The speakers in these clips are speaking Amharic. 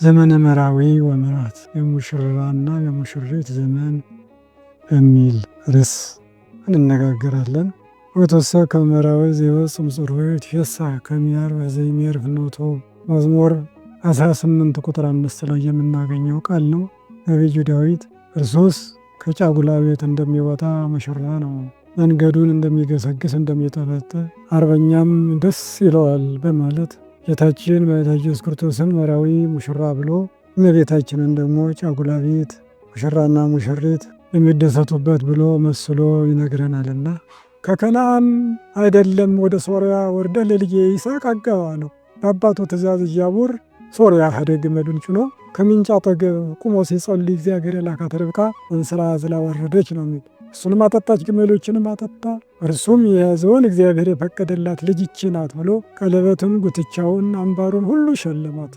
ዘመነ መራዊ ወመራት የሙሽራና የሙሽሪት ዘመን በሚል ርዕስ እንነጋገራለን። ወተሰ ከመራዊ ዘይወፅእ እምጽርሑ ይትፌሳሕ ከመ በዘይሜር ፍኖቶ መዝሙር 18 ቁጥር 5 ላይ የምናገኘው ቃል ነው። ነቢዩ ዳዊት እርሱስ ከጫጉላ ቤት እንደሚወጣ ሙሽራ ነው፣ መንገዱን እንደሚገሰግስ እንደሚጠለጥ አርበኛም ደስ ይለዋል በማለት ጌታችን መድኃኒታችን ኢየሱስ ክርስቶስን መራዊ ሙሽራ ብሎ እመቤታችንን ደግሞ ጫጉላ ቤት ሙሽራና ሙሽሪት የሚደሰቱበት ብሎ መስሎ ይነግረናልና ከከነዓን አይደለም ወደ ሶርያ ወርደ ለልጄ ይስሐቅ አጋባ ነው። በአባቱ ትእዛዝ እያቡር ሶርያ ሄደ። ግመሉን ጭኖ ከምንጭ አጠገብ ቁሞ ሲጸልይ እግዚአብሔር የላካት ርብቃ እንስራ አዝላ ወረደች ነው የሚል። እሱንም አጠጣች፣ ግመሎችንም አጠጣ። እርሱም የያዘውን እግዚአብሔር የፈቀደላት ልጅ ይህች ናት ብሎ ቀለበቱን፣ ጉትቻውን፣ አምባሩን ሁሉ ሸለማት።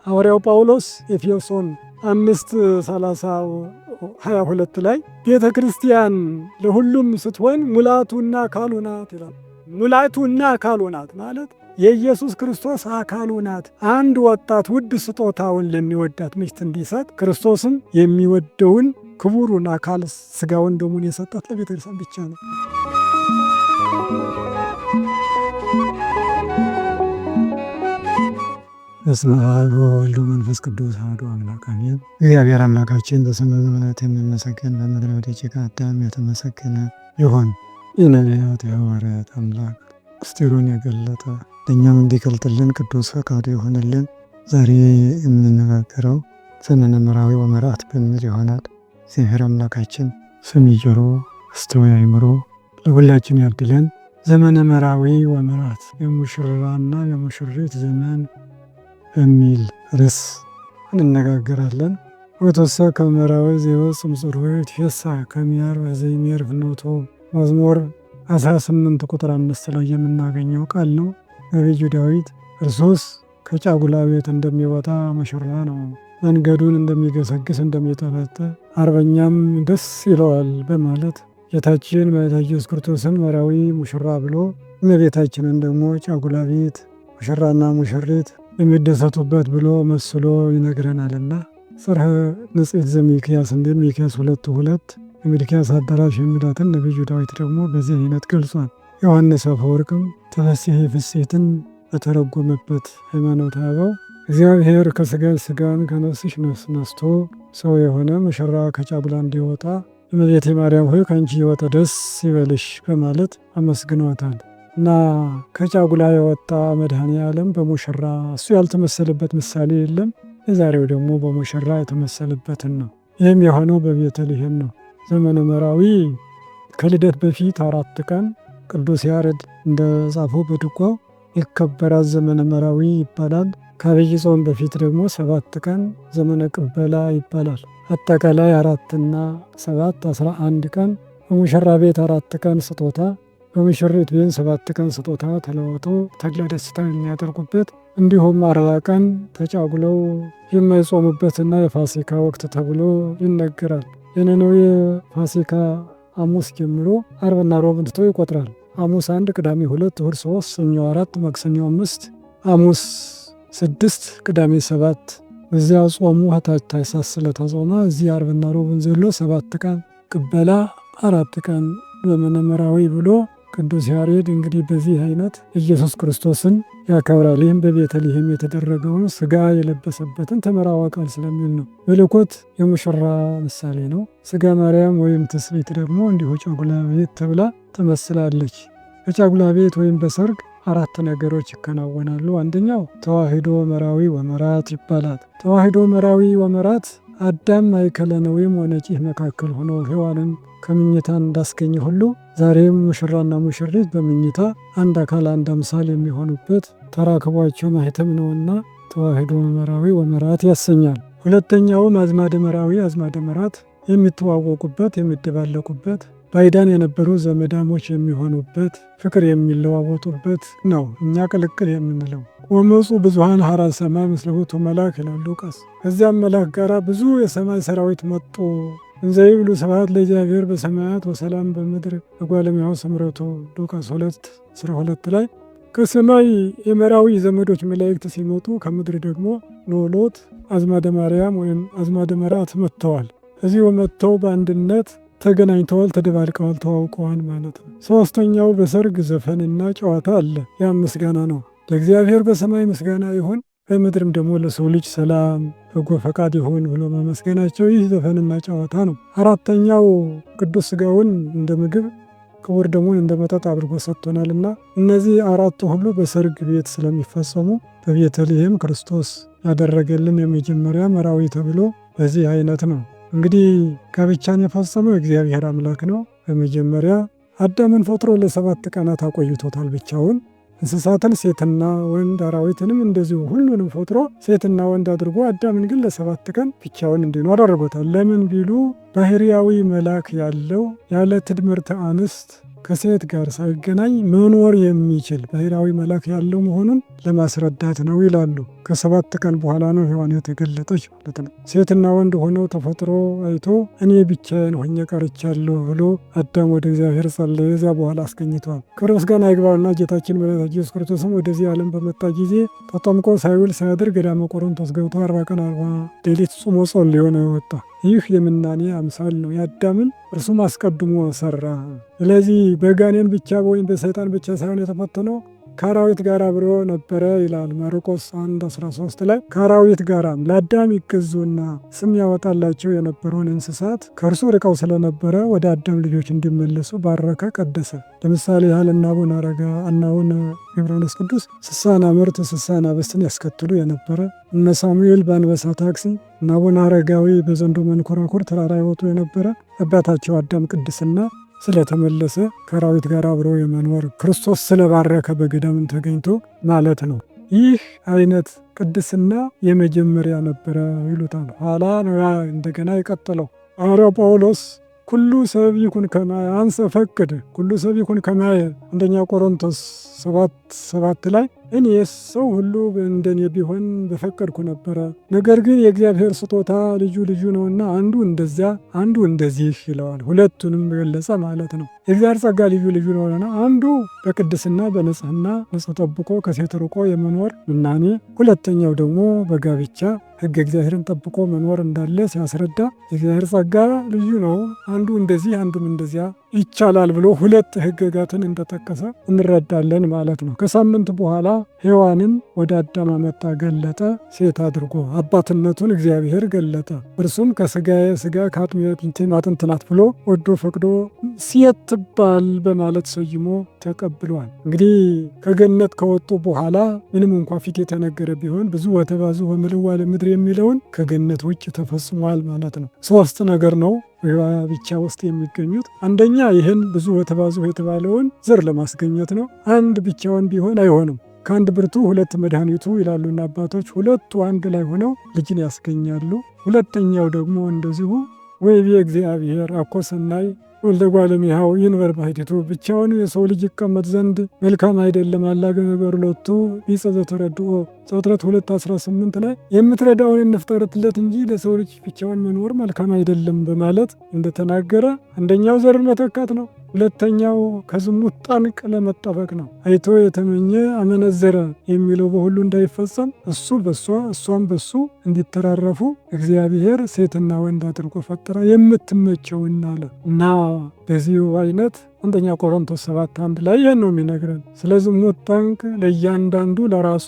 ሐዋርያው ጳውሎስ ኤፌሶን 5:30-22 ላይ ቤተ ክርስቲያን ለሁሉም ስትሆን ሙላቱና አካሉ ናት ይላል። ሙላቱና አካሉ ናት ማለት የኢየሱስ ክርስቶስ አካሉ ናት። አንድ ወጣት ውድ ስጦታውን ለሚወዳት ሚስት እንዲሰጥ ክርስቶስም የሚወደውን ክቡሩን አካል ስጋውን ደሙን የሰጣት ለቤተ ክርስቲያን ብቻ ነው። በስመ አብ ወወልድ ወመንፈስ ቅዱስ አሐዱ አምላክ አሜን። እግዚአብሔር አምላካችን በሰማይ በምድር የሚመሰገን በምድረ ወደጭ አዳም የተመሰገነ ይሁን። የነቢያት የሐዋርያት አምላክ ምስጢሩን የገለጠ ለእኛም እንዲገልጥልን ቅዱስ ፈቃዱ ይሆንልን። ዛሬ የምንነጋገረው ዘመነ መራዊ ወመርዓት በሚል ይሆናል። እግዚአብሔር አምላካችን ሰሚ ጆሮ፣ አስተዋይ አእምሮ ለሁላችን ያድለን። ዘመነ መራዊ ወመርዓት የሙሽራና የሙሽሪት ዘመን በሚል ርዕስ እንነጋገራለን። ወተሰ ከመራዊ ዘይወፅእ እምጽርሑ ይትፌሳሕ ከመ በዘይሜር ፍኖቶ መዝሙር 18 ቁጥር 5 ላይ የምናገኘው ቃል ነው። ነቢዩ ዳዊት እርሱስ ከጫጉላ ቤት እንደሚወጣ ሙሽራ ነው፣ መንገዱን እንደሚገሰግስ እንደሚጠለጥ አርበኛም ደስ ይለዋል በማለት ጌታችን መድኃኒታችን ኢየሱስ ክርስቶስን መራዊ ሙሽራ ብሎ እመቤታችንን ደግሞ ጫጉላ ቤት ሙሽራና ሙሽሪት የሚደሰቱበት ብሎ መስሎ ይነግረናልና ጽርሐ ንጽሕት ዘሚክያስ እንደ ሚክያስ 2:2 የሚልኪያስ አዳራሽ የሚላትን ነቢዩ ዳዊት ደግሞ በዚህ አይነት ገልጿል። ዮሐንስ አፈወርቅም ተፈሥሒ ፍሥሕትን በተረጎመበት ሃይማኖተ አበው እግዚአብሔር ከሥጋሽ ሥጋን ከነፍስሽ ነፍስ ነስቶ ሰው የሆነ ሙሽራ ከጫጉላ እንዲወጣ እመቤቴ ማርያም ሆይ ከአንቺ የወጣ ደስ ይበልሽ በማለት አመስግኗታል። እና ከጫጉላ የወጣ መድኃኔ ዓለም በሙሽራ እሱ ያልተመሰለበት ምሳሌ የለም። የዛሬው ደግሞ በሙሽራ የተመሰለበትን ነው። ይህም የሆነው በቤተልሔም ነው። ዘመነ መራዊ ከልደት በፊት 4 ቀን ቅዱስ ያሬድ እንደጻፈው በድጓው ይከበራል። ዘመነ መራዊ ይባላል። ከአብይ ጾም በፊት ደግሞ 7 ቀን ዘመነ ቅበላ ይባላል። አጠቃላይ 4 እና 7 11 ቀን በሙሽራ ቤት 4 ቀን ስጦታ፣ በሙሽሪት ቤት 7 ቀን ስጦታ ተለዋውጦ ተድላ ደስታ የሚያደርጉበት እንዲሁም 40 ቀን ተጫጉለው የማይጾሙበትና የፋሲካ ወቅት ተብሎ ይነገራል። የነነዌ ፋሲካ ሐሙስ ጀምሮ አርብና ሮብን ትቶ ይቆጥራል። ሐሙስ 1፣ ቅዳሜ 2፣ እሁድ 3፣ ሰኞ 4፣ ማክሰኞ 5፣ ሐሙስ 6፣ ቅዳሜ 7። እዚያ ጾሙ ታኅሳስ ስለተጾመ እዚህ አርብና ሮብን ዘሎ 7 ቀን ቅበላ 4 ቀን ዘመነ መራዊ ብሎ ቅዱስ ያሬድ እንግዲህ በዚህ አይነት ኢየሱስ ክርስቶስን ያከብራል። ይህም በቤተልሔም የተደረገውን ስጋ የለበሰበትን ተመራዋ ቃል ስለሚል ነው። መለኮት የሙሽራ ምሳሌ ነው። ስጋ ማርያም ወይም ትስብእት ደግሞ እንዲሁ ጫጉላ ቤት ተብላ ትመስላለች። በጫጉላ ቤት ወይም በሰርግ 4 ነገሮች ይከናወናሉ። አንደኛው ተዋሂዶ መራዊ ወመራት ይባላል። ተዋሂዶ መራዊ ወመራት አዳም ማእከለ ነዊም ወነጪህ መካከል ሆኖ ሔዋንን ከምኝታ እንዳስገኘ ሁሉ ዛሬም ሙሽራና ሙሽሪት በምኝታ አንድ አካል አንድ አምሳል የሚሆኑበት ተራክቧቸው ማኅተም ነውና ተዋሂዶ መራዊ ወመራት ያሰኛል። ሁለተኛውም አዝማደ መራዊ አዝማደ መራት የሚተዋወቁበት የሚደባለቁበት ባይዳን የነበሩ ዘመዳሞች የሚሆኑበት ፍቅር የሚለዋወጡበት ነው። እኛ ቅልቅል የምንለው ወመፁ ብዙኃን ሐራ ሰማይ ምስለ ውእቱ መልአክ ይላል ሉቃስ። ከዚያም መልአክ ጋራ ብዙ የሰማይ ሰራዊት መጡ። እንዘ ይብሉ ስብሐት ለእግዚአብሔር በሰማያት ወሰላም በምድር ለእጓለ እመሕያው ሥምረቱ ሉቃስ 2:12 ላይ ከሰማይ የመራዊ ዘመዶች መላእክት ሲመጡ ከምድር ደግሞ ኖሎት አዝማደ ማርያም ወይም አዝማደ መርዓት መጥተዋል። እዚሁ መጥተው በአንድነት ተገናኝተዋል፣ ተደባልቀዋል፣ ተዋውቀዋል ማለት ነው። ሶስተኛው በሰርግ ዘፈንና ጨዋታ አለ። ያም ምስጋና ነው። ለእግዚአብሔር በሰማይ ምስጋና ይሁን፣ በምድርም ደግሞ ለሰው ልጅ ሰላም በጎ ፈቃድ ይሁን ብሎ ማመስገናቸው ይህ ዘፈንና ጨዋታ ነው። አራተኛው ቅዱስ ሥጋውን እንደ ምግብ ክቡር ደሙን እንደ መጠጥ አድርጎ ሰጥቶናልና እነዚህ አራቱ ሁሉ በሰርግ ቤት ስለሚፈጸሙ በቤተልሔም ክርስቶስ ያደረገልን የመጀመሪያ መራዊ ተብሎ በዚህ አይነት ነው። እንግዲህ ጋብቻን የፈጸመው እግዚአብሔር አምላክ ነው። በመጀመሪያ አዳምን ፈጥሮ ለ7 ቀናት አቆይቶታል ብቻውን። እንስሳትን ሴትና ወንድ አራዊትንም እንደዚሁ ሁሉንም ፈጥሮ ሴትና ወንድ አድርጎ አዳምን ግን ለ7 ቀን ብቻውን እንዲኖር አድርጎታል። ለምን ቢሉ ባህርያዊ መልአክ ያለው ያለ ትድምርተ አንስት ከሴት ጋር ሳይገናኝ መኖር የሚችል ባህርያዊ መልአክ ያለው መሆኑን ለማስረዳት ነው ይላሉ። ከ7 ቀን በኋላ ነው ሔዋን የተገለጠች ማለት ነው። ሴትና ወንድ ሆነው ተፈጥሮ አይቶ እኔ ብቻዬን ሆኜ ቀርቻለሁ ብሎ አዳም ወደ እግዚአብሔር ጸለየ። ከዚያ በኋላ አስገኝቷል። ክብር ምስጋና ይግባውና ጌታችን መድኃኒታችን ኢየሱስ ክርስቶስም ወደዚህ ዓለም በመጣ ጊዜ ተጠምቆ ሳይውል ሳያድር ገዳመ ቆሮንቶስ ገብቶ 40 ቀን 40 ሌሊት ጾሞ ጸልዮ ነው የወጣ። ይህ የምናኔ አምሳል ነው። የአዳምን እርሱም አስቀድሞ ሰራ። ስለዚህ በጋኔን ብቻ ወይም በሰይጣን ብቻ ሳይሆን የተፈተነው ከአራዊት ጋር አብሮ ነበረ ይላል ማርቆስ 1:13 ላይ። ከአራዊት ጋራም ለአዳም ይገዙና ስም ያወጣላቸው የነበረውን እንስሳት ከእርሱ ርቀው ስለነበረ ወደ አዳም ልጆች እንዲመለሱ ባረከ፣ ቀደሰ። ለምሳሌ ያህል እነ አቡነ አረጋ እና አቡነ ገብረ መንፈስ ቅዱስ 60 ምርት 60 አናብስትን ያስከትሉ የነበረ፣ እነ ሳሙኤል በአንበሳ ታክሲ፣ እነ አቡነ አረጋዊ በዘንዶ መንኮራኩር ተራራ ይወጡ የነበረ አባታቸው አዳም ቅድስና ስለተመለሰ ከአራዊት ጋር አብሮ የመኖር ክርስቶስ ስለባረከ በገዳምን ተገኝቶ ማለት ነው። ይህ አይነት ቅድስና የመጀመሪያ ነበረ ይሉታል። ኋላ ነው ያ እንደገና የቀጠለው። ሐዋርያው ጳውሎስ ኩሉ ሰብ ይኩን ከማየ አንሰ ፈቅድ ኩሉ ሰብ ይኩን ከማየ አንደኛ ቆሮንቶስ 7:7 ላይ እኔ ሰው ሁሉ እንደኔ ቢሆን በፈቀድኩ ነበረ፣ ነገር ግን የእግዚአብሔር ስጦታ ልዩ ልዩ ነውና አንዱ እንደዚያ አንዱ እንደዚህ ይለዋል። ሁለቱንም ገለጸ ማለት ነው። የእግዚአብሔር ጸጋ ልዩ ልዩ ነውና አንዱ በቅድስና በንጽህና ንጽህ ጠብቆ ከሴት ርቆ የመኖር ምናኔ፣ ሁለተኛው ደግሞ በጋብቻ ሕገ እግዚአብሔርን ጠብቆ መኖር እንዳለ ሲያስረዳ የእግዚአብሔር ጸጋ ልዩ ነው፣ አንዱ እንደዚህ አንዱም እንደዚያ ይቻላል ብሎ ሁለት ሕግጋትን እንደጠቀሰ እንረዳለን ማለት ነው። ከሳምንት በኋላ ሔዋንን ወደ አዳም አመጣ፣ ገለጠ፣ ሴት አድርጎ አባትነቱን እግዚአብሔር ገለጠ። እርሱም ከስጋዬ ስጋ ከአጥንቴ አጥንት ናት ብሎ ወዶ ፈቅዶ ሴት ትባል በማለት ሰይሞ ተቀብሏል። እንግዲህ ከገነት ከወጡ በኋላ ምንም እንኳ ፊት የተነገረ ቢሆን ብዙ ወተባዙ ወምልዋ ለምድር የሚለውን ከገነት ውጭ ተፈጽሟል ማለት ነው። ሶስት ነገር ነው ብቻ ውስጥ የሚገኙት። አንደኛ ይህን ብዙ ወተባዙ የተባለውን ዘር ለማስገኘት ነው። አንድ ብቻውን ቢሆን አይሆንም። ከአንድ ብርቱ ሁለት መድኃኒቱ ይላሉና አባቶች። ሁለቱ አንድ ላይ ሆነው ልጅን ያስገኛሉ። ሁለተኛው ደግሞ እንደዚሁ ወይቤ እግዚአብሔር አኮ ሰናይ ወልደ እጓለ እመሕያው ይንበር ባሕቲቱ፣ ብቻውን የሰው ልጅ ይቀመጥ ዘንድ መልካም አይደለም። አላገ ሁለቱ ቢጸ ዘተረድኦ ዘፍጥረት 2:18 ላይ የምትረዳውን እንፍጠርለት እንጂ ለሰው ልጅ ብቻውን መኖር መልካም አይደለም በማለት እንደተናገረ አንደኛው ዘርን መተካት ነው። ሁለተኛው ከዝሙት ጠንቅ ለመጠበቅ ነው። አይቶ የተመኘ አመነዘረ የሚለው በሁሉ እንዳይፈጸም እሱ በሷ እሷም በሱ እንዲተራረፉ እግዚአብሔር ሴትና ወንድ አድርጎ ፈጠረ የምትመቸውን አለ እና በዚሁ አይነት አንደኛ ቆሮንቶስ 7:1 ላይ ይህን ነው የሚነግረን። ስለ ዝሙት ጠንቅ ለእያንዳንዱ ለራሱ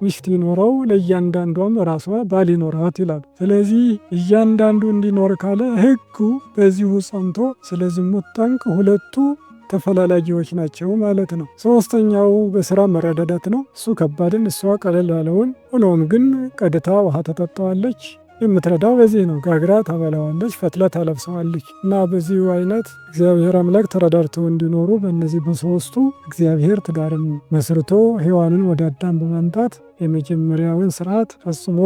ሚስት ይኖረው ለእያንዳንዷም ራሷ ባል ይኖራት ይላል። ስለዚህ እያንዳንዱ እንዲኖር ካለ ሕጉ በዚሁ ጸንቶ ስለ ዝሙት ጠንቅ ሁለቱ ተፈላላጊዎች ናቸው ማለት ነው። ሶስተኛው በስራ መረዳዳት ነው። እሱ ከባድን እሷ ቀለል ያለውን፣ ሆኖም ግን ቀድታ ውሃ ተጠጣዋለች። የምትረዳው በዚህ ነው። ጋግራ ታበላዋለች፣ ፈትላ ታለብሰዋለች። እና በዚሁ አይነት እግዚአብሔር አምላክ ተረዳድተው እንዲኖሩ በእነዚህ በሶስቱ እግዚአብሔር ትዳርን መስርቶ ሔዋንን ወደ አዳም በማምጣት የመጀመሪያውን ስርዓት ፈጽሞ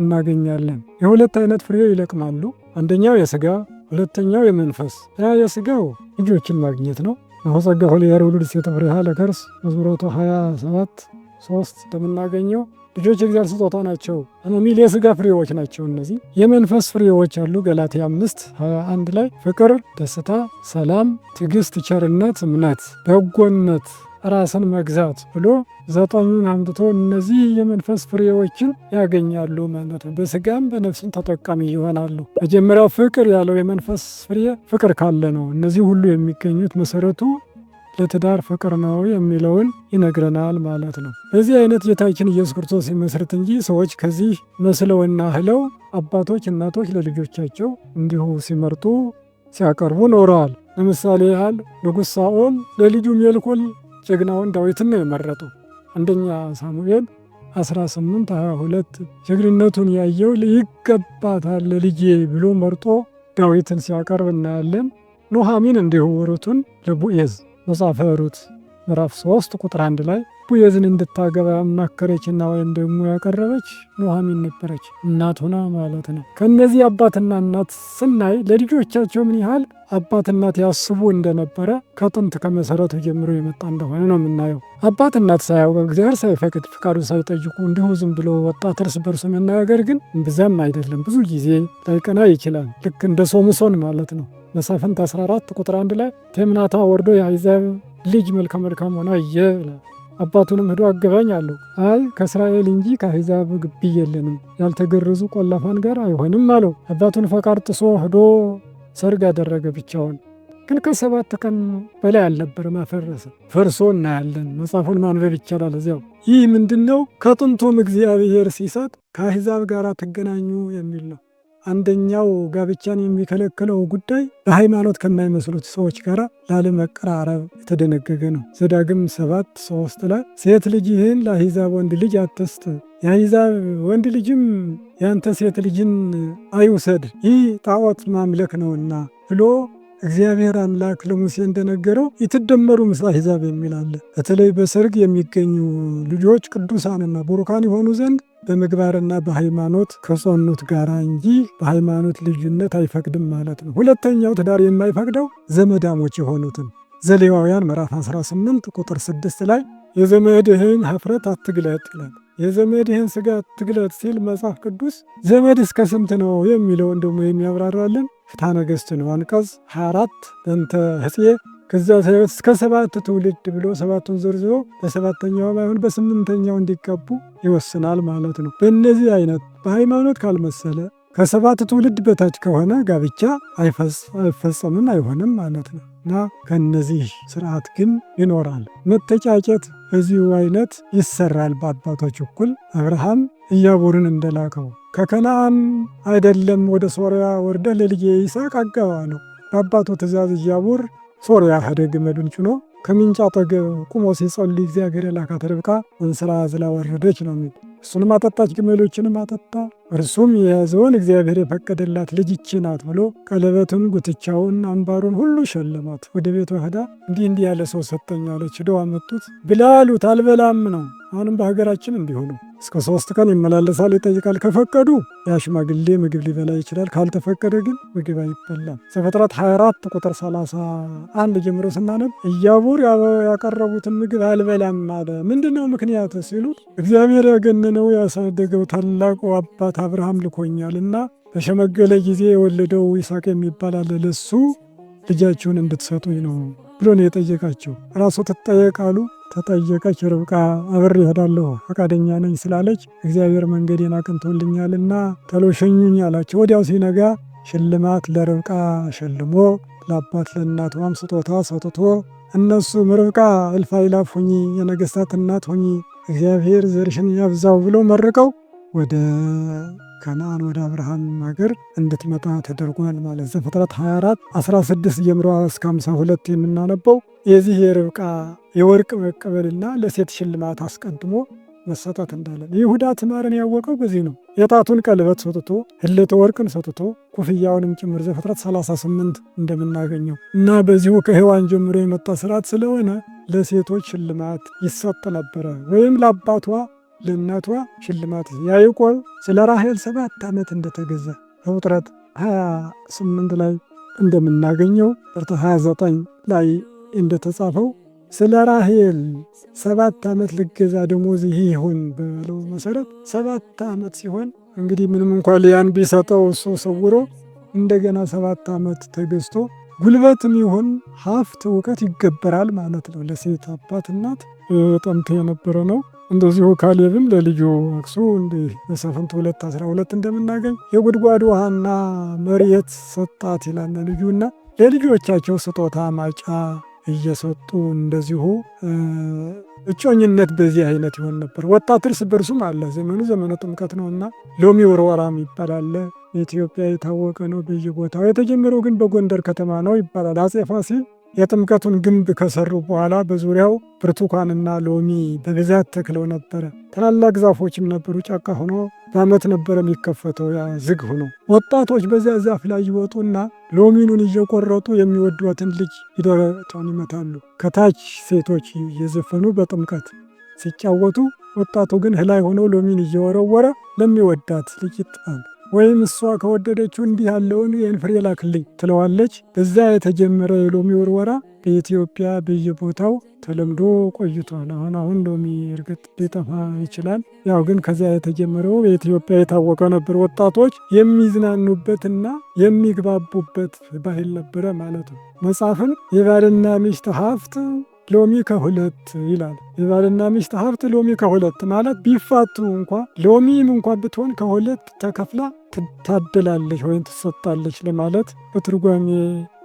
እናገኛለን። የሁለት አይነት ፍሬ ይለቅማሉ። አንደኛው የስጋ ሁለተኛው የመንፈስ። ያ የስጋው ልጆችን ማግኘት ነው። አሁን ጸጋ ሁሉ የርውሉድ ሴተ ፍሬሃ ለከርስ መዝሙር 127:3 እንደምናገኘው ልጆች የእግዚአብሔር ስጦታ ናቸው የሚል የስጋ ፍሬዎች ናቸው። እነዚህ የመንፈስ ፍሬዎች አሉ። ገላትያ 5:21 ላይ ፍቅር፣ ደስታ፣ ሰላም፣ ትዕግስት፣ ቸርነት፣ እምነት፣ በጎነት፣ ራስን መግዛት ብሎ 9ኙን አምጥቶ እነዚህ የመንፈስ ፍሬዎችን ያገኛሉ ማለት ነው። በስጋም በነፍስም ተጠቃሚ ይሆናሉ። መጀመሪያው ፍቅር ያለው የመንፈስ ፍሬ ፍቅር ካለ ነው። እነዚህ ሁሉ የሚገኙት መሰረቱ ለትዳር ፍቅር ነው የሚለውን ይነግረናል ማለት ነው። በዚህ አይነት ጌታችን ኢየሱስ ክርስቶስ ይመስርት እንጂ ሰዎች ከዚህ መስለውና ህለው አባቶች እናቶች ለልጆቻቸው እንዲሁ ሲመርጡ ሲያቀርቡ ኖረዋል። ለምሳሌ ያህል ንጉሥ ሳኦል ለልጁ ሜልኮል ጀግናውን ዳዊትን ነው የመረጡ። አንደኛ ሳሙኤል 18:22 ጀግንነቱን ያየው ይገባታል ለልጄ ብሎ መርጦ ዳዊትን ሲያቀርብ እናያለን። ኑኃሚን እንዲሁ ሩትን ለቦዔዝ መጽሐፈ ሩት ምዕራፍ 3 ቁጥር 1 ላይ ቦዔዝን እንድታገባ ያማከረችና ወይም ደግሞ ያቀረበች ኑኃሚን ነበረች፣ እናት ሆና ማለት ነው። ከእነዚህ አባትና እናት ስናይ ለልጆቻቸው ምን ያህል አባት እናት ያስቡ እንደነበረ ከጥንት ከመሰረቱ ጀምሮ የመጣ እንደሆነ ነው የምናየው። አባት እናት ሳያውቅ እግዚአብሔር ሳይፈቅድ ፍቃዱን ሳይጠይቁ እንዲሁ ዝም ብሎ ወጣት እርስ በርሱ መነጋገር ግን ብዛም አይደለም፣ ብዙ ጊዜ ላይቀና ይችላል። ልክ እንደ ሶምሶን ማለት ነው። መሳፍንት 14 ቁጥር 1 ላይ ቴምናታ ወርዶ የአሕዛብ ልጅ መልከ መልካም ሆና አየ። አባቱንም ሄዶ አገባኝ አለው። አይ ከእስራኤል እንጂ ከአሕዛብ ግቢ የለንም፣ ያልተገረዙ ቆላፋን ጋር አይሆንም አለው። አባቱን ፈቃድ ጥሶ ሄዶ ሰርግ አደረገ ብቻውን። ግን ከ7 ቀን በላይ አልነበረም፣ አፈረሰ። ፈርሶ እናያለን። መጽሐፉን ማንበብ ይቻላል እዚያው። ይህ ምንድነው? ከጥንቱም እግዚአብሔር ሲሰጥ ከአሕዛብ ጋር ትገናኙ የሚል ነው። አንደኛው ጋብቻን የሚከለክለው ጉዳይ በሃይማኖት ከማይመስሉት ሰዎች ጋር ላለመቀራረብ የተደነገገ ነው። ዘዳግም 7:3 ላይ ሴት ልጅህን ለአሕዛብ ወንድ ልጅ አትስጥ፣ የአሕዛብ ወንድ ልጅም ያንተ ሴት ልጅን አይውሰድ፣ ይህ ጣዖት ማምለክ ነውና ብሎ እግዚአብሔር አምላክ ለሙሴ እንደነገረው ይትደመሩ ምስለ አሕዛብ የሚል አለ። በተለይ በሰርግ የሚገኙ ልጆች ቅዱሳንና ቡሩካን የሆኑ ዘንድ በምግባርና በሃይማኖት ከጸኑት ጋራ እንጂ በሃይማኖት ልዩነት አይፈቅድም ማለት ነው። ሁለተኛው ትዳር የማይፈቅደው ዘመዳሞች የሆኑትን ዘሌዋውያን ምዕራፍ 18 ቁጥር 6 ላይ የዘመድህን ኀፍረት አትግለጥ ይላል። የዘመድህን ሥጋ አትግለጥ ሲል መጽሐፍ ቅዱስ ዘመድ እስከ ስንት ነው የሚለውን ደግሞ የሚያብራራልን ፍትሐ ነገሥት ነው። አንቀጽ 24 በእንተ ሕጽዬ ከዛ እስከ 7 ትውልድ ብሎ 7ቱን ዘርዝሮ በ7ኛው ባይሆን በ8ኛው እንዲጋቡ ይወስናል ማለት ነው። በእነዚህ አይነት በሃይማኖት ካልመሰለ ከ7 ትውልድ በታች ከሆነ ጋብቻ አይፈጸምም፣ አይሆንም ማለት ነው። እና ከነዚህ ስርዓት ግን ይኖራል። መተጫጨት በዚሁ አይነት ይሰራል። በአባቶች እኩል አብርሃም ኢያቡርን እንደላከው ከከነዓን አይደለም ወደ ሶርያ ወርደ ለልጄ ይስሐቅ አጋባ ነው። በአባቱ ትእዛዝ ኢያቡር ሶርያ ሄደ። ግመሉን ጭኖ ከምንጭ አጠገብ ቁሞ ሲጸልይ እግዚአብሔር የላካት ርብቃ እንስራ አዝላ ወረደች ነው የሚል። እሱንም አጠጣች፣ ግመሎችንም አጠጣ። እርሱም የያዘውን እግዚአብሔር የፈቀደላት ልጅ ይህች ናት ብሎ ቀለበቱን፣ ጉትቻውን፣ አምባሩን ሁሉ ሸለማት። ወደ ቤቷ ሄዳ እንዲህ እንዲህ ያለ ሰው ሰጠኝ አለች። ሄደው አመጡት። ብላ አሉት። አልበላም ነው። አሁንም በሀገራችን እንዲሁ ነው። እስከ 3 ቀን ይመላለሳል፣ ይጠይቃል። ከፈቀዱ ያ ሽማግሌ ምግብ ሊበላ ይችላል። ካልተፈቀደ ግን ምግብ አይበላም። ዘፍጥረት 24 ቁጥር 31 ጀምሮ ስናነብ ኢያቡር ያቀረቡትን ምግብ አልበላም አለ። ምንድነው ምክንያት ሲሉት እግዚአብሔር ያገነነው ያሳደገው ታላቁ አባት አብርሃም ልኮኛልና በሸመገለ ጊዜ የወለደው ይስሐቅ የሚባል አለ፣ ለሱ ልጃችሁን እንድትሰጡኝ ነው ብሎ ነው የጠየቃቸው። ራሱ ትጠየቃሉ። ተጠየቀች። ርብቃ አብሬ እሄዳለሁ ፈቃደኛ ነኝ ስላለች እግዚአብሔር መንገዴን አቅንቶልኛልና ተሎ ሸኙኝ አላቸው። ወዲያው ሲነጋ ሽልማት ለርብቃ ሸልሞ ለአባት ለእናቷም ስጦታ ሰጥቶ እነሱም ርብቃ እልፍ አእላፍ ሁኚ፣ የነገስታት እናት ሁኚ፣ እግዚአብሔር ዘርሽን ያብዛው ብሎ መርቀው ወደ ከነዓን ወደ አብርሃም ሀገር እንድትመጣ ተደርጓል ማለት ዘፍጥረት 24 16 ጀምሮ እስከ 52 የምናነበው የዚህ የርብቃ የወርቅ መቀበልና ለሴት ሽልማት አስቀድሞ መሰጠት እንዳለ ይሁዳ ትዕማርን ያወቀው በዚህ ነው። የጣቱን ቀለበት ሰጥቶ ህልተ ወርቅን ሰጥቶ ኩፍያውንም ጭምር ዘፍጥረት 38 እንደምናገኘው እና በዚሁ ከሔዋን ጀምሮ የመጣ ስርዓት ስለሆነ ለሴቶች ሽልማት ይሰጥ ነበረ። ወይም ለአባቷ ለእናቷ ሽልማት። ያዕቆብ ስለ ራሔል 7 ዓመት እንደተገዛ ዘፍጥረት 28 ላይ እንደምናገኘው 29 ላይ እንደተጻፈው ስለ ራሔል 7 ዓመት ልገዛ ደሞዝ ይሄ ይሁን በለው መሰረት 7 ዓመት ሲሆን እንግዲህ ምንም እንኳን ሊያን ቢሰጠው እሱ ሰውሮ እንደገና 7 ዓመት ተገዝቶ ጉልበትም ይሁን ሀብት እውቀት ይገበራል ማለት ነው። ለሴት አባት እናት ጥንት የነበረ ነው። እንደዚሁ ካሌብም ለልጁ አክሱ እንዲህ መሳፍንት 2:12 እንደምናገኝ የጉድጓድ ውሃና መሬት ሰጣት ይላል ለልጁና ለልጆቻቸው ስጦታ ማጫ እየሰጡ እንደዚሁ እጮኝነት በዚህ አይነት ይሆን ነበር። ወጣት እርስ በርሱም አለ። ዘመኑ ዘመነ ጥምቀት ነውና ሎሚ ወርወራም ይባላል። ኢትዮጵያ የታወቀ ነው በየቦታው። የተጀመረው ግን በጎንደር ከተማ ነው ይባላል። አፄ ፋሲል የጥምቀቱን ግንብ ከሰሩ በኋላ በዙሪያው ብርቱካንና ሎሚ በብዛት ተክለው ነበረ። ታላላቅ ዛፎችም ነበሩ። ጫካ ሆኖ በዓመት ነበረ የሚከፈተው ያ ዝግ ሆኖ። ወጣቶች በዚያ ዛፍ ላይ ይወጡና ሎሚኑን እየቆረጡ የሚወዷትን ልጅ ደረቷን ይመታሉ። ከታች ሴቶች እየዘፈኑ በጥምቀት ሲጫወቱ፣ ወጣቱ ግን ላይ ሆነው ሎሚን እየወረወረ ለሚወዳት ልጅ ይጥላል። ወይም እሷ ከወደደችው እንዲህ ያለውን ይህን ፍሬ ላክልኝ ትለዋለች። በዛ የተጀመረ የሎሚ ውርወራ በኢትዮጵያ በየቦታው ተለምዶ ቆይቷል። አሁን አሁን ሎሚ እርግጥ ሊጠፋ ይችላል። ያው ግን ከዚያ የተጀመረው በኢትዮጵያ የታወቀ ነበር። ወጣቶች የሚዝናኑበትና የሚግባቡበት ባህል ነበረ ማለት ነው። መጽሐፍን የባልና ሚስት ሀብት ሎሚ ከሁለት ይላል። የባልና ሚስት ሀብት ሎሚ ከሁለት ማለት ቢፋቱ እንኳ ሎሚም እንኳ ብትሆን ከሁለት ተከፍላ ትታደላለች ወይም ትሰጣለች ለማለት በትርጓሜ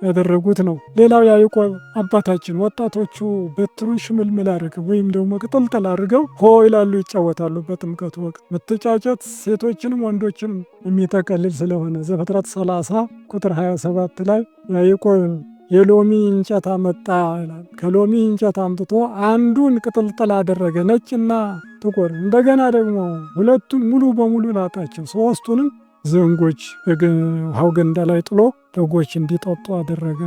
ያደረጉት ነው። ሌላው ያዕቆብ አባታችን ወጣቶቹ በትሩን ሽምልምል አድርገው ወይም ደግሞ ቅጥልጥል አድርገው ሆ ይላሉ፣ ይጫወታሉ። በጥምቀቱ ወቅት መተጫጨት ሴቶችንም ወንዶችንም የሚጠቀልል ስለሆነ ዘፍጥረት 30 ቁጥር 27 ላይ ያዕቆብ የሎሚ እንጨት አመጣ ይላል። ከሎሚ እንጨት አምጥቶ አንዱን ቅጥልጥል አደረገ፣ ነጭና ጥቁር። እንደገና ደግሞ ሁለቱን ሙሉ በሙሉ ላጣቸው። ሶስቱንም ዘንጎች ውሃው ገንዳ ላይ ጥሎ በጎች እንዲጠጡ አደረገ።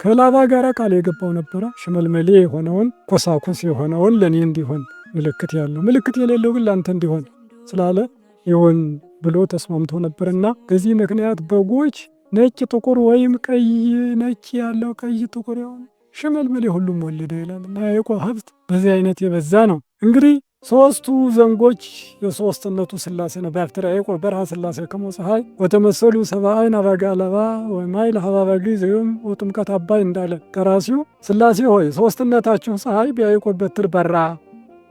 ከላባ ጋር ቃል የገባው ነበረ። ሽመልመሌ የሆነውን ኮሳኩስ የሆነውን ለእኔ እንዲሆን ምልክት ያለው ምልክት የሌለው ግን ለአንተ እንዲሆን ስላለ ይሆን ብሎ ተስማምቶ ነበርና በዚህ ምክንያት በጎች ነጭ ጥቁር ወይም ቀይ ነጭ ያለው ቀይ ጥቁር የሆነ ሽመልመሌ ሁሉም ወለደ ይላል እና የያዕቆብ ሀብት በዚህ አይነት የበዛ ነው። እንግዲህ ሶስቱ ዘንጎች የሶስትነቱ ስላሴ ነው። በአፍትራ ያዕቆብ በርሃ ስላሴ ከመ ፀሐይ ወተመሰሉ ሰብአይን አባጋ ለባ ወማይ ለሀባበ ጊዜዮም ወጥምቀት አባይ እንዳለ ደራሲው ስላሴ ሆይ ሶስትነታችሁ ፀሐይ በያዕቆብ በትር በራ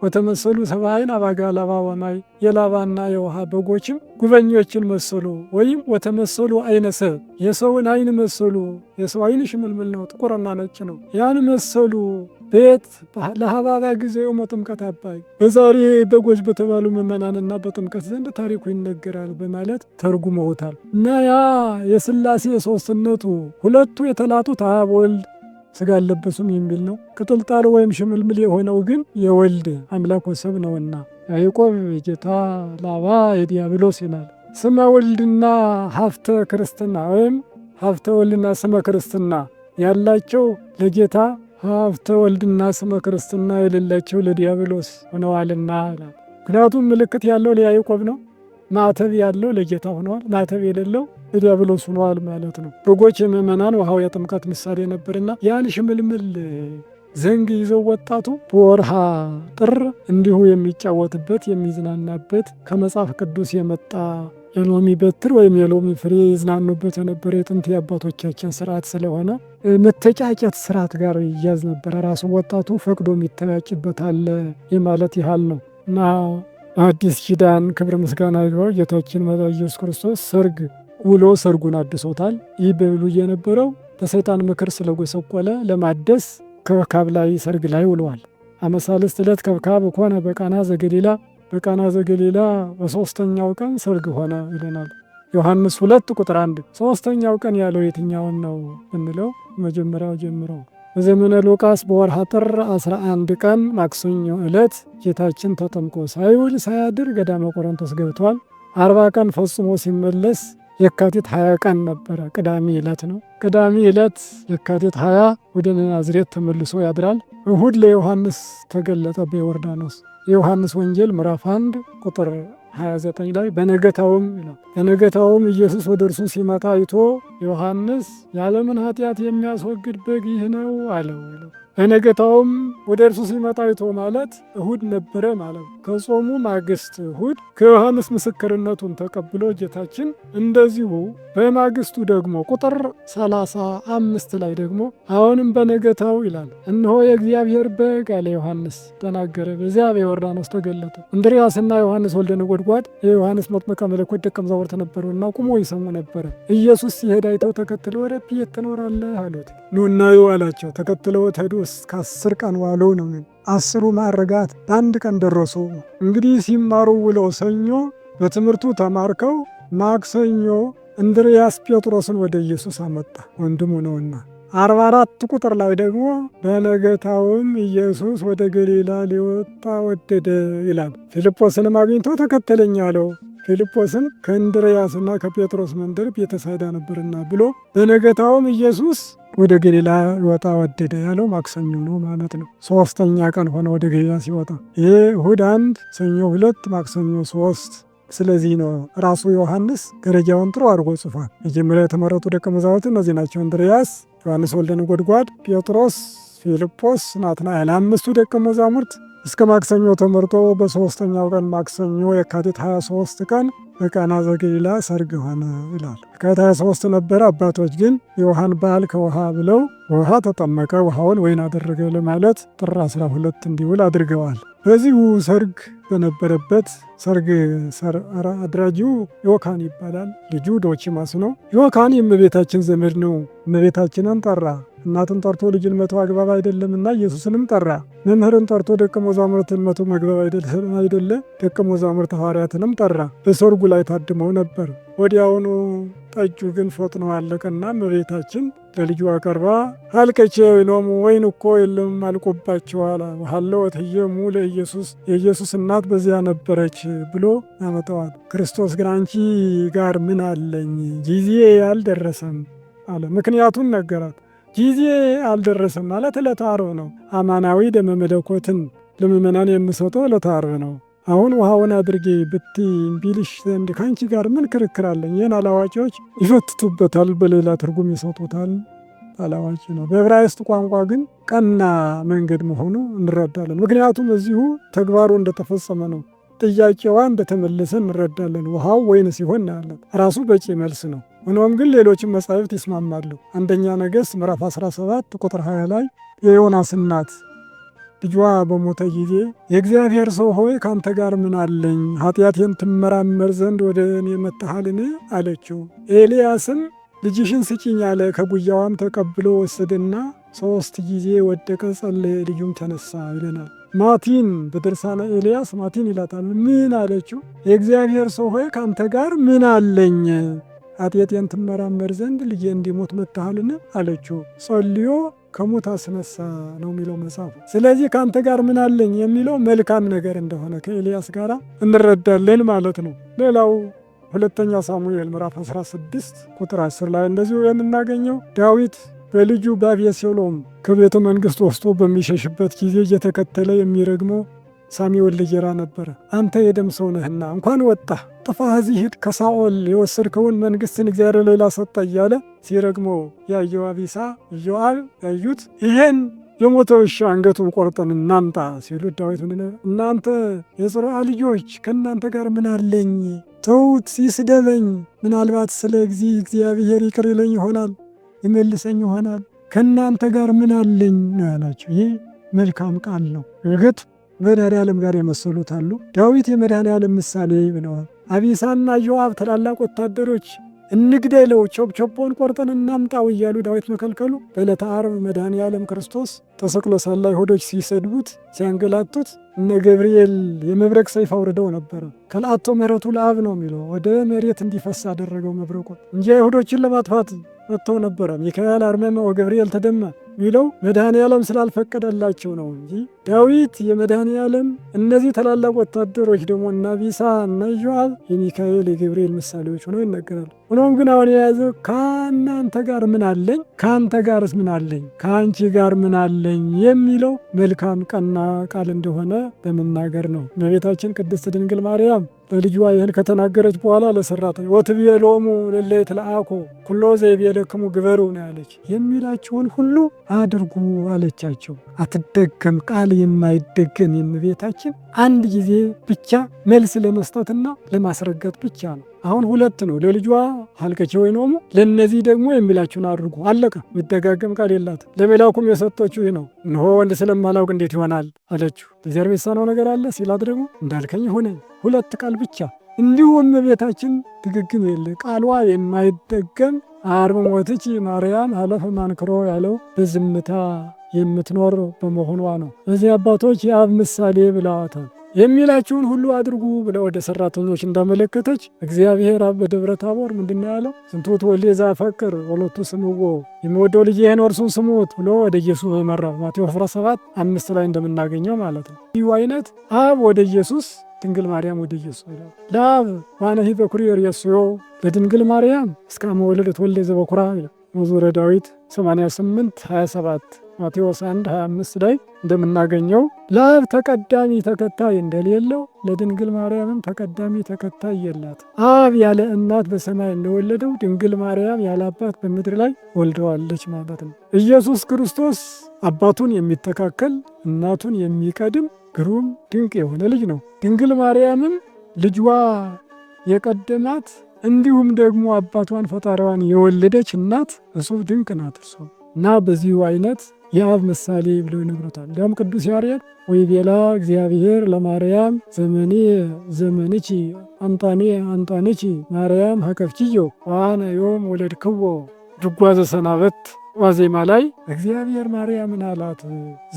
ወተመሰሉ ሰብአይን አባጋ ላባ ወማይ የላባና የውሃ በጎችም ጉበኞችን መሰሉ። ወይም ወተመሰሉ አይነ ሰብ የሰውን አይን መሰሉ። የሰው አይን ሽምልምል ነው፣ ጥቁርና ነጭ ነው። ያን መሰሉ ቤት ለሀባባ ጊዜው መጥምቀት አባይ በዛሬ በጎች በተባሉ ምዕመናንና በጥምቀት ዘንድ ታሪኩ ይነገራል በማለት ተርጉመውታል። እና ያ የስላሴ ሶስትነቱ ሁለቱ የተላጡት አብ ወልድ ስጋ አልለበሱም የሚል ነው። ቅጥልጣል ወይም ሽምልምል የሆነው ግን የወልድ አምላክ ወሰብ ነውና ያዕቆብ የጌታ ላባ የዲያብሎስ ይላል። ስመ ወልድና ሀብተ ክርስትና ወይም ሀብተ ወልድና ስመ ክርስትና ያላቸው ለጌታ ሀብተ ወልድና ስመ ክርስትና የሌላቸው ለዲያብሎስ ሆነዋልና ይላል። ምክንያቱም ምልክት ያለው ለያዕቆብ ነው። ማዕተብ ያለው ለጌታ ሆነዋል። ማዕተብ የሌለው ለዲያብሎስ ሆነዋል ማለት ነው። በጎች የምእመናን ውሃው የጥምቀት ምሳሌ ነበርና ያን ሽምልምል ዘንግ ይዘው ወጣቱ በወርሃ ጥር እንዲሁ የሚጫወትበት የሚዝናናበት ከመጽሐፍ ቅዱስ የመጣ የሎሚ በትር ወይም የሎሚ ፍሬ ይዝናኑበት የነበረ የጥንት የአባቶቻችን ስርዓት ስለሆነ መተጫጨት ስርዓት ጋር ይያዝ ነበረ። ራሱ ወጣቱ ፈቅዶ የሚተጫጭበት አለ የማለት ያህል ነው እና አዲስ ኪዳን ክብር ምስጋና ይግባው ጌታችን ኢየሱስ ክርስቶስ ሰርግ ውሎ ሰርጉን አድሶታል። ይህ በብሉይ የነበረው በሰይጣን ምክር ስለጎሰቆለ ለማደስ ከብካብ ላይ ሰርግ ላይ ውለዋል። አመሳልስት ዕለት ከብካብ ኮነ በቃና ዘገሊላ፣ በቃና ዘገሊላ በሶስተኛው ቀን ሰርግ ሆነ ይለናል ዮሐንስ 2 ቁጥር 1። ሶስተኛው ቀን ያለው የትኛውን ነው ብንለው መጀመሪያው ጀምሮ በዘመነ ሉቃስ በወርሃ ጥር 11 ቀን ማክሰኞ ዕለት ጌታችን ተጠምቆ ሳይውል ሳያድር ገዳመ ቆሮንቶስ ገብቷል። 40 ቀን ፈጽሞ ሲመለስ የካቲት 20 ቀን ነበረ። ቅዳሜ ዕለት ነው። ቅዳሜ ዕለት የካቲት 20 ወደ ናዝሬት ተመልሶ ያድራል። እሁድ ለዮሐንስ ተገለጠ በዮርዳኖስ። የዮሐንስ ወንጌል ምዕራፍ 1 ቁጥር 29 ላይ በነገታውም ይላል። በነገታውም ኢየሱስ ወደ እርሱ ሲመጣ አይቶ ዮሐንስ የዓለምን ኃጢአት የሚያስወግድ በግ ይህ ነው አለው። በነገታውም ወደ እርሱ ሲመጣ አይቶ ማለት እሁድ ነበረ ማለት ነው። ከጾሙ ማግስት እሁድ ከዮሐንስ ምስክርነቱን ተቀብሎ ጌታችን እንደዚሁ በማግስቱ ደግሞ ቁጥር 35 ላይ ደግሞ አሁንም በነገታው ይላል፣ እነሆ የእግዚአብሔር በግ አለ ዮሐንስ ተናገረ። በዚያ በዮርዳኖስ ተገለጠ። እንድርያስና ዮሐንስ ወልደ ነጎድጓድ የዮሐንስ መጥምቀ መለኮት ደቀ መዛሙርት ነበሩና ቁሞ ይሰሙ ነበረ። ኢየሱስ ሲሄድ አይተው ተከትለው ረቢ የት ትኖራለህ አሉት። ኑ እናዩ አላቸው። ተከትለውት ሄዱ። እስከ 10 ቀን ዋሉ ነው። 10ሩ ማዕርጋት በአንድ ቀን ደረሱ። እንግዲህ ሲማሩ ውለው ሰኞ በትምህርቱ ተማርከው ማክሰኞ እንድርያስ ጴጥሮስን ወደ ኢየሱስ አመጣ፣ ወንድሙ ነውና። 44 ቁጥር ላይ ደግሞ በነገታውም ኢየሱስ ወደ ገሊላ ሊወጣ ወደደ ይላል። ፊልጶስንም አግኝቶ ተከተለኝ አለው። ፊልጶስም ከእንድርያስና ከጴጥሮስ መንደር ቤተሳይዳ ነበርና ብሎ በነገታውም ኢየሱስ ወደ ገሊላ ሊወጣ ወደደ ያለው ማክሰኞ ነው ማለት ነው። ሶስተኛ ቀን ሆነ ወደ ገሊላ ሲወጣ። ይሄ እሁድ 1፣ ሰኞ 2፣ ማክሰኞ 3። ስለዚህ ነው ራሱ ዮሐንስ ደረጃውን ጥሩ አድርጎ ጽፏል። መጀመሪያ የተመረጡ ደቀ መዛሙርት እነዚህ ናቸው፦ እንድርያስ፣ ዮሐንስ ወልደ ነጎድጓድ፣ ጴጥሮስ፣ ፊልጶስ፣ ናትናኤል። 5ቱ ደቀ መዛሙርት እስከ ማክሰኞ ተመርጦ በሶስተኛው ቀን ማክሰኞ የካቲት 23 ቀን በቃና ዘገሊላ ሰርግ ሆነ ይላል። የካቲት 23 ነበረ። አባቶች ግን የውሃን በዓል ከውሃ ብለው ውሃ ተጠመቀ፣ ውሃውን ወይን አደረገ ለማለት ጥር 12 እንዲውል አድርገዋል። በዚሁ ሰርግ በነበረበት ሰርግ አድራጊው ዮካን ይባላል። ልጁ ዶቺማስ ነው። ዮካን የእመቤታችን ዘመድ ነው። እመቤታችንን ጠራ። እናትን ጠርቶ ልጅን መተው አግባብ አይደለምና ኢየሱስንም ጠራ። መምህርን ጠርቶ ደቀ መዛሙርትን መተው መግባብ አይደለ፣ ደቀ መዛሙርት ሐዋርያትንም ጠራ። በሰርጉ ላይ ታድመው ነበር። ወዲያውኑ ጠጁ ግን ፈጥኖ አለቀና እመቤታችን ለልጁ አቀርባ አልቀቼ ወይኖሙ ወይን እኮ የለም አልቆባቸዋል። ሀለወት ህየሙ ለኢየሱስ የኢየሱስ እናት በዚያ ነበረች ብሎ ያመጣዋል። ክርስቶስ ግን አንቺ ጋር ምን አለኝ ጊዜ አልደረሰም አለ። ምክንያቱን ነገራት። ጊዜ አልደረሰም ማለት ዕለተ ዓርብ ነው። አማናዊ ደመ መለኮትን ለምእመናን የምሰጠው ዕለተ ዓርብ ነው። አሁን ውሃውን አድርጌ ብትይ እምቢልሽ ዘንድ ከአንቺ ጋር ምን ክርክር አለኝ? ይህን አላዋቂዎች ይፈትቱበታል፣ በሌላ ትርጉም ይሰጡታል። አላዋቂ ነው። በዕብራይስጥ ቋንቋ ግን ቀና መንገድ መሆኑ እንረዳለን። ምክንያቱም እዚሁ ተግባሩ እንደተፈጸመ ነው። ጥያቄዋ እንደተመለሰ እንረዳለን። ውሃው ወይን ሲሆን እናያለን። ራሱ በቂ መልስ ነው። ሆኖም ግን ሌሎችም መጻሕፍት ይስማማሉ። አንደኛ ነገሥት ምዕራፍ 17 ቁጥር 20 ላይ የዮናስ እናት ልጇ በሞተ ጊዜ የእግዚአብሔር ሰው ሆይ ካንተ ጋር ምን አለኝ? ኃጢአቴን ትመራመር ዘንድ ወደ እኔ መጥተሃልን? አለችው። ኤልያስም ልጅሽን ስጪኝ አለ። ከጉያዋም ተቀብሎ ወሰደና 3 ጊዜ ወደቀ፣ ጸለየ፣ ልጁም ተነሳ ይለናል። ማቲን በድርሳነ ኤልያስ ማቲን ይላታል። ምን አለችው? የእግዚአብሔር ሰው ሆይ ካንተ ጋር ምን አለኝ? ኃጢአቴን ትመራመር ዘንድ ልጄ እንዲሞት መጥተሃልን? አለችው። ጸልዮ ከሞት አስነሳ ነው የሚለው መጽሐፉ። ስለዚህ ካንተ ጋር ምን አለኝ የሚለው መልካም ነገር እንደሆነ ከኤልያስ ጋር እንረዳለን ማለት ነው። ሌላው ሁለተኛ ሳሙኤል ምዕራፍ 16 ቁጥር 10 ላይ እንደዚሁ የምናገኘው ዳዊት በልጁ በአቤሴሎም ከቤተ መንግስት ወስዶ በሚሸሽበት ጊዜ እየተከተለ የሚረግመው ሳሚ ወልደ ጌራ ነበረ። አንተ የደም ሰው ነህና እንኳን ወጣህ ጥፋ እዚህ ሂድ፣ ከሳኦል የወሰድከውን መንግስትን እግዚአብሔር ሌላ ሰጠ እያለ ሲረግመው ያየው አቢሳ ኢዮአብ ያዩት ይሄን የሞተ ውሻ አንገቱን ቆርጠን እናምጣ ሲሉት ዳዊት ምን እናንተ የጽሩያ ልጆች ከእናንተ ጋር ምን አለኝ? ተውት ይስደበኝ፣ ምናልባት ስለ እግዚአብሔር ይቅር ይለኝ ይሆናል፣ ይመልሰኝ ይሆናል። ከእናንተ ጋር ምን አለኝ ነው ያላቸው። ይህ መልካም ቃል ነው። እርግጥ መድኃኔዓለም ጋር የመሰሉት አሉ። ዳዊት የመድኃኔዓለም ምሳሌ ብለዋል። አቢሳና ኢዮአብ ታላላቅ ወታደሮች እንግደለው፣ ቾብቾቦን ቆርጠን እናምጣው እያሉ ዳዊት መከልከሉ በዕለተ ዓርብ መድኃኔዓለም ክርስቶስ ተሰቅሎ ሳለ አይሁዶች ሲሰድቡት ሲያንገላቱት እነ ገብርኤል የመብረቅ ሰይፍ አውርደው ነበረ። ከልአቶ ምሕረቱ ለአብ ነው የሚለው ወደ መሬት እንዲፈስ አደረገው መብረቁን እንጂ አይሁዶችን ለማጥፋት መጥተው ነበረ። ሚካኤል አርመመ ወገብርኤል ተደማ የሚለው መድኃኔዓለም ስላልፈቀደላቸው ነው እንጂ ዳዊት የመድኃኔዓለም እነዚህ ታላላቅ ወታደሮች ደግሞ እነ አቢሳ እነ ኢዮአብ የሚካኤል የገብርኤል ምሳሌዎች ሆነው ይነገራሉ። ሆኖም ግን አሁን የያዘው ከእናንተ ጋር ምን አለኝ፣ ከአንተ ጋርስ ምን አለኝ፣ ከአንቺ ጋር ምን አለኝ የሚለው መልካም ቀና ቃል እንደሆነ በመናገር ነው። እመቤታችን ቅድስት ድንግል ማርያም ለልጇ ይህን ከተናገረች በኋላ ለሰራተኞች ወትቤሎሙ ለእለ ይትለአኩ ኩሎ ዘይቤለክሙ ግበሩ ነው ያለች። የሚላቸውን ሁሉ አድርጉ አለቻቸው። አትደገም ቃል የማይደገም የእመቤታችን አንድ ጊዜ ብቻ መልስ ለመስጠትና ለማስረገጥ ብቻ ነው። አሁን ሁለት ነው። ለልጇ ሀልቀቼ ወይኖሙ ለእነዚህ ደግሞ የሚላችሁን አድርጉ። አለቀ። የሚደጋገም ቃል የላት። ለመላኩም የሰጠችው ይህ ነው። እነሆ ወንድ ስለማላውቅ እንዴት ይሆናል አለችው። ለዚያ የሚሳነው ነገር አለ ሲላት ደግሞ እንዳልከኝ ሆነ። ሁለት ቃል ብቻ። እንዲሁ እመቤታችን ድግግም የለ፣ ቃሏ የማይደገም አርምሞትኪ ማርያም ሀለፈ ማንክሮ ያለው በዝምታ የምትኖር በመሆኗ ነው። በዚህ አባቶች የአብ ምሳሌ ብለዋታል። የሚላችሁን ሁሉ አድርጉ ብለ ወደ ሰራተኞች እንዳመለከተች እግዚአብሔር አብ በደብረ ታቦር ምንድን ነው ያለው? ዝንቱ ወልድየ ዘአፈቅር ወሎቱ ስምዎ፣ የምወደው ልጄ ይህን እርሱን ስሙት ብሎ ወደ ኢየሱስ በመራው ማቴዎስ 17:5 ላይ እንደምናገኘው ማለት ነው። ይህ አይነት አብ ወደ ኢየሱስ፣ ድንግል ማርያም ወደ ኢየሱስ ይላል። ለአብ ዋነሂ በኩሪ ርእስዮ፣ ለድንግል ማርያም እስከ አመ ወለደት ወልደ ዘበኩራ ይላል። መዝሙረ ዳዊት 88:27፣ ማቴዎስ 1:25 ላይ እንደምናገኘው ለአብ ተቀዳሚ ተከታይ እንደሌለው ለድንግል ማርያምም ተቀዳሚ ተከታይ የላት። አብ ያለ እናት በሰማይ እንደወለደው ድንግል ማርያም ያለ አባት በምድር ላይ ወልደዋለች ማለት ነው። ኢየሱስ ክርስቶስ አባቱን የሚተካከል እናቱን የሚቀድም ግሩም ድንቅ የሆነ ልጅ ነው። ድንግል ማርያምም ልጇ የቀደማት እንዲሁም ደግሞ አባቷን ፈጣሪዋን የወለደች እናት እጹብ ድንቅ ናት እርሷ እና በዚሁ አይነት የአብ ምሳሌ ብለው ይነግሩታል። እንዲያውም ቅዱስ ያሬድ ወይቤላ እግዚአብሔር ለማርያም ዘመኔ ዘመንቺ አንጣኔ አንጣንቺ ማርያም ሀከፍችዮ ዋነ ዮም ወለድክዎ፣ ድጓ ዘሰናበት ዋዜማ ላይ እግዚአብሔር ማርያምን አላት፣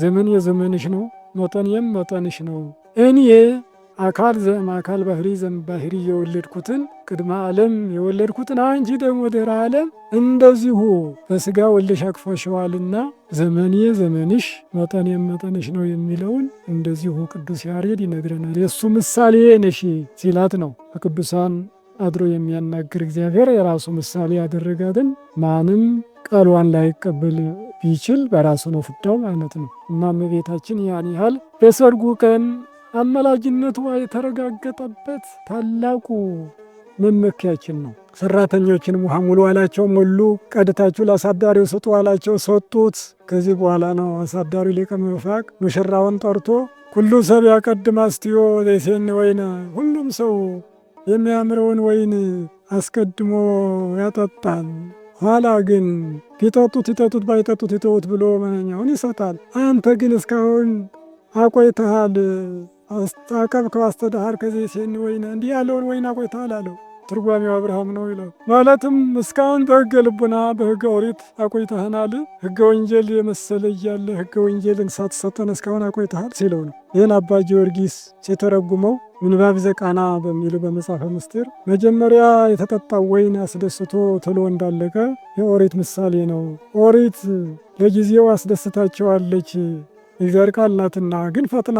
ዘመን የዘመንሽ ነው፣ መጠኔም መጠንሽ ነው። እኔ አካል ዘእምአካል ባህሪ ዘእምባህሪ የወለድኩትን፣ ቅድመ ዓለም የወለድኩትን አንቺ ደግሞ ድኅረ ዓለም እንደዚሁ በስጋ ወልደሽ አቅፈሽዋልና ዘመኔ ዘመንሽ መጠኔም መጠንሽ ነው የሚለውን እንደዚሁ ቅዱስ ያሬድ ይነግረናል። የእሱ ምሳሌ ነሽ ሲላት ነው። በቅዱሳን አድሮ የሚያናግር እግዚአብሔር የራሱ ምሳሌ ያደረጋትን ማንም ቃሏን ላይቀበል ቢችል በራሱ ነው ፍዳው ማለት ነው። እና እመቤታችን ያን ያህል በሰርጉ ቀን አማላጅነቷ የተረጋገጠበት ታላቁ መመኪያችን ነው። ሰራተኞችን ውሃ ሙሉ አላቸው፣ ሞሉ። ቀድታችሁ ለአሳዳሪው ስጡ አላቸው፣ ሰጡት። ከዚህ በኋላ ነው አሳዳሪው ሊቀ መፋቅ ሙሽራውን ጠርቶ ኩሉ ሰብ ያቀድም አስትዮ ዘይሴኒ ወይነ፣ ሁሉም ሰው የሚያምረውን ወይን አስቀድሞ ያጠጣል። ኋላ ግን ቢጠጡት ይጠጡት ባይጠጡት ይተዉት ብሎ መነኛውን ይሰጣል። አንተ ግን እስካሁን አቆይተሃል፣ አቀብከው አስተዳሃር ከዘይሴኒ ወይነ፣ እንዲህ ያለውን ወይን አቆይተሃል አለው። ትርጓሜው አብርሃም ነው ይላል። ማለትም እስካሁን በሕገ ልቡና በሕገ ኦሪት አቆይተህናል፣ ሕገ ወንጌል የመሰለ እያለ ሕገ ወንጌልን ሳትሰጠን እስካሁን አቆይተሃል ሲለው ነው። ይህን አባ ጊዮርጊስ ሲተረጉመው ምንባብ ዘቃና በሚሉ በመጽሐፈ ምስጢር መጀመሪያ የተጠጣው ወይን አስደስቶ ቶሎ እንዳለቀ የኦሪት ምሳሌ ነው። ኦሪት ለጊዜው አስደስታቸዋለች የእግዚአብሔር ቃል ናትና፣ ግን ፈጥና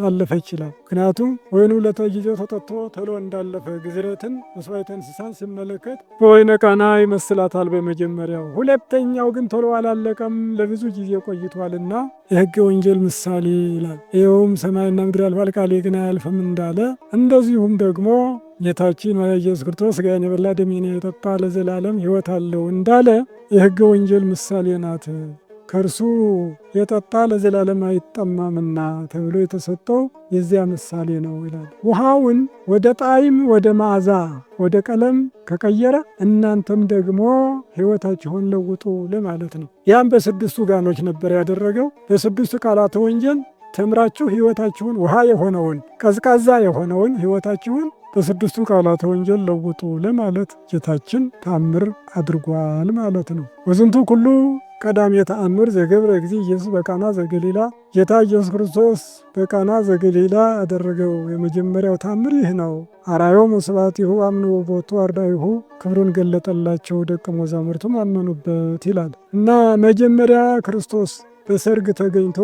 አለፈች ይላል። ምክንያቱም ወይኑ ለጊዜው ተጠጥቶ ቶሎ እንዳለፈ ግዝረትን መስዋዕተ እንስሳን ሲመለከት በወይነ ቃና ይመስላታል በመጀመሪያው። ሁለተኛው ግን ቶሎ አላለቀም፣ ለብዙ ጊዜ ቆይቷልና የሕገ ወንጌል ምሳሌ ይላል። ይኸውም ሰማይና ምድር ያልፋል ቃሌ ግን አያልፍም እንዳለ እንደዚሁም ደግሞ ጌታችን ኢየሱስ ክርስቶስ ሥጋዬን የበላ ደሜን የጠጣ ለዘላለም ሕይወት አለው እንዳለ የሕገ ወንጌል ምሳሌ ናት። ከእርሱ የጠጣ ለዘላለም አይጠማምና ተብሎ የተሰጠው የዚያ ምሳሌ ነው ይላል። ውሃውን ወደ ጣዕም፣ ወደ መዓዛ፣ ወደ ቀለም ከቀየረ እናንተም ደግሞ ሕይወታችሁን ለውጡ ለማለት ነው። ያም በስድስቱ ጋኖች ነበር ያደረገው። በስድስቱ ቃላተ ወንጌል ተምራችሁ ሕይወታችሁን ውሃ የሆነውን ቀዝቃዛ የሆነውን ሕይወታችሁን በስድስቱ ቃላተ ወንጌል ለውጡ ለማለት ጌታችን ተአምር አድርጓል ማለት ነው። ወዝንቱ ኩሉ ቀዳሜ ተአምር ዘገብረ እግዚእ ኢየሱስ በቃና ዘገሊላ፣ ጌታ ኢየሱስ ክርስቶስ በቃና ዘገሊላ ያደረገው የመጀመሪያው ተአምር ይህ ነው። አርአዮሙ ስብሐቲሁ አምኑ ቦቱ አርዳኢሁ፣ ክብሩን ገለጠላቸው ደቀ መዛሙርቱም አመኑበት ይላል እና መጀመሪያ ክርስቶስ በሰርግ ተገኝቶ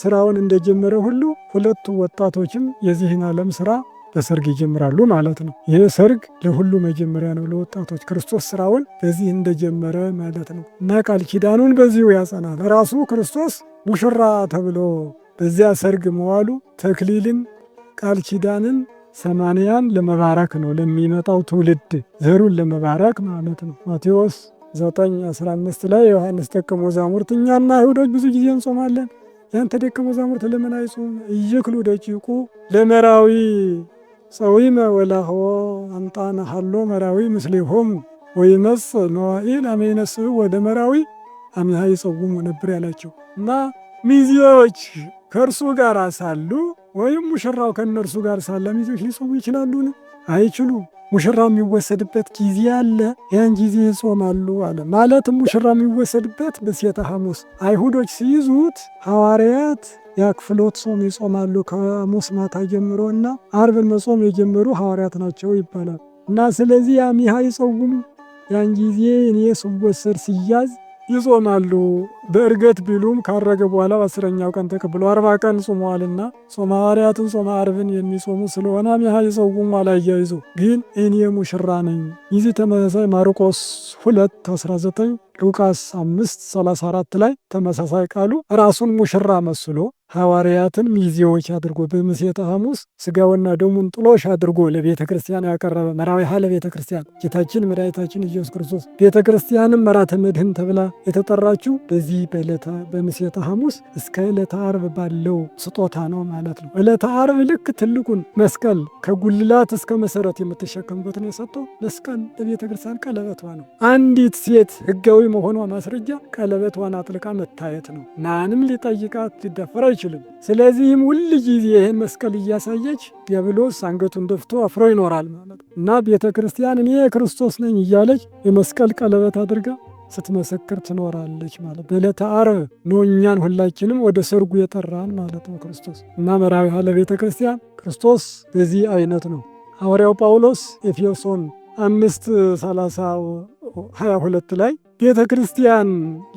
ስራውን እንደጀመረ ሁሉ ሁለቱ ወጣቶችም የዚህን ዓለም ስራ በሰርግ ይጀምራሉ ማለት ነው። ይህ ሰርግ ለሁሉ መጀመሪያ ነው፣ ለወጣቶች ክርስቶስ ስራውን በዚህ እንደጀመረ ማለት ነው እና ቃል ኪዳኑን በዚሁ ያጸናል። ራሱ ክርስቶስ ሙሽራ ተብሎ በዚያ ሰርግ መዋሉ ተክሊልን፣ ቃል ኪዳንን፣ 80ን ለመባረክ ነው፣ ለሚመጣው ትውልድ ዘሩን ለመባረክ ማለት ነው። ማቴዎስ 9:15 ላይ ዮሐንስ ደቀ መዛሙርት እኛና አይሁዶች ብዙ ጊዜ እንጾማለን፣ ያንተ ደቀ መዛሙርት ለምን አይጾም? ኢይክሉ ደቂቁ ለመራዊ ጸዊመ ወላሆ አምጣነ ሀሎ መራዊ ምስሌሆሙ ወይመጽእ መዋዕል አመ ይነስኡ ወደ መራዊ አሚሃ ይጸውሙ ነበር ያላቸው። እና ሚዜዎች ከእርሱ ጋር ሳሉ ወይም ሙሽራው ከእነርሱ ጋር ሳለ ሚዜዎች ሊጾሙ ይችላሉን? አይችሉም። ሙሽራው የሚወሰድበት ጊዜ አለ። ያን ጊዜ ይጾማሉ አለ። ማለትም ሙሽራ የሚወሰድበት በሴተ ሐሙስ አይሁዶች ሲይዙት ሐዋርያት የአክፍሎት ጾም ይጾማሉ ከሐሙስ ማታ ጀምሮ እና ዓርብን መጾም የጀመሩ ሐዋርያት ናቸው ይባላል። እና ስለዚህ አሚሃ ይጸውሙ፣ ያን ጊዜ እኔ ስወሰድ ሲያዝ ይጾማሉ። በእርገት ቢሉም ካረገ በኋላ በ10ኛው ቀን ተቀብሎ 40 ቀን ጾመዋልና ጾመ ሐዋርያትን ጾመ ዓርብን የሚጾሙ ስለሆነ አሚሃ ይጸውሙ አላያይዞ ግን እኔ ሙሽራ ነኝ። ይህ ተመሳሳይ ማርቆስ 2:19 ሉቃስ 5:34 ላይ ተመሳሳይ ቃሉ ራሱን ሙሽራ መስሎ ሐዋርያትን ሚዜዎች አድርጎ በምሴተ ሐሙስ ስጋውና ደሙን ጥሎሽ አድርጎ ለቤተ ክርስቲያን ያቀረበ መራዊሃ ለቤተ ክርስቲያን ጌታችን መድኃኒታችን ኢየሱስ ክርስቶስ። ቤተ ክርስቲያንም መራተ መድህን ተብላ የተጠራችው በዚህ በዕለተ በምሴተ ሐሙስ እስከ ዕለተ ዓርብ ባለው ስጦታ ነው ማለት ነው። ዕለተ ዓርብ ልክ ትልቁን መስቀል ከጉልላት እስከ መሰረት የምትሸከምበትን የሰጠው መስቀል ለቤተ ክርስቲያን ቀለበቷ ነው። አንዲት ሴት ሕጋዊ መሆኗ ማስረጃ ቀለበቷን አጥልቃ መታየት ነው። ማንም ሊጠይቃት ሊደፈር አይችልም። ስለዚህም ሁል ጊዜ ይህን መስቀል እያሳየች ዲያብሎስ አንገቱን ደፍቶ አፍሮ ይኖራል ማለት ነው። እና ቤተ ክርስቲያን እኔ ክርስቶስ ነኝ እያለች የመስቀል ቀለበት አድርጋ ስትመሰክር ትኖራለች ማለት በዕለተ ዓርብ ነው እኛን ሁላችንም ወደ ሰርጉ የጠራን ማለት ነው ክርስቶስ። እና መራዊሃ ለቤተ ክርስቲያን ክርስቶስ በዚህ አይነት ነው። ሐዋርያው ጳውሎስ ኤፌሶን 5:30-22 ላይ ቤተ ክርስቲያን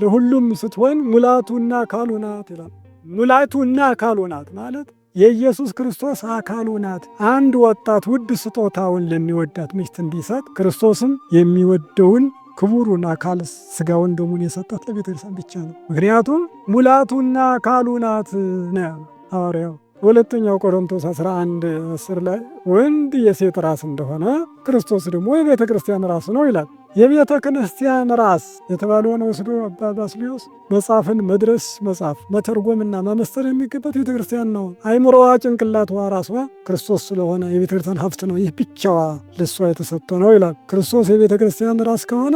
ለሁሉም ስትሆን ሙላቱና አካሉ ናት ይላል። ሙላቱና አካሉ ናት ማለት የኢየሱስ ክርስቶስ አካሉ ናት። አንድ ወጣት ውድ ስጦታውን ለሚወዳት ሚስት እንዲሰጥ ክርስቶስም የሚወደውን ክቡሩን አካል ስጋውን ደሙን የሰጣት ለቤተ ክርስቲያን ብቻ ነው። ምክንያቱም ሙላቱና አካሉ ናት ነው ያለው ሐዋርያው። ሁለተኛው ቆሮንቶስ 11:10 ላይ ወንድ የሴት ራስ እንደሆነ ክርስቶስ ደግሞ የቤተ ክርስቲያን ራስ ነው ይላል። የቤተ ክርስቲያን ራስ የተባለውን ወስዶ አባ ባስልዮስ መጽሐፍን መድረስ መጻፍ መተርጎምና መመስተር የሚገባት ቤተ ክርስቲያን ነው። አይምሮዋ ጭንቅላቷ ራሷ ክርስቶስ ስለሆነ የቤተ ክርስቲያን ሀብት ነው። ይህ ብቻዋ ለሷ የተሰጠ ነው ይላል። ክርስቶስ የቤተ ክርስቲያን ራስ ከሆነ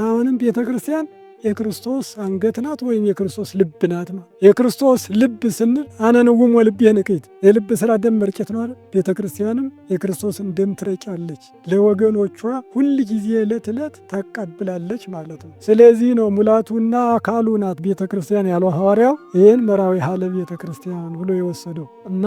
አሁንም ቤተ ክርስቲያን የክርስቶስ አንገት ናት ወይም የክርስቶስ ልብ ናት ነው። የክርስቶስ ልብ ስንል አነንውም ወልቤ ንቅት የልብ ስራ ደም መርጨት ነው አይደል? ቤተ ክርስቲያንም የክርስቶስን ደም ትረጫለች፣ ለወገኖቿ ሁል ጊዜ ዕለት ዕለት ታቀብላለች ማለት ነው። ስለዚህ ነው ሙላቱና አካሉ ናት ቤተ ክርስቲያን ያለው ሐዋርያው። ይህን መራዊሃ ለቤተ ክርስቲያን ብሎ የወሰደው እና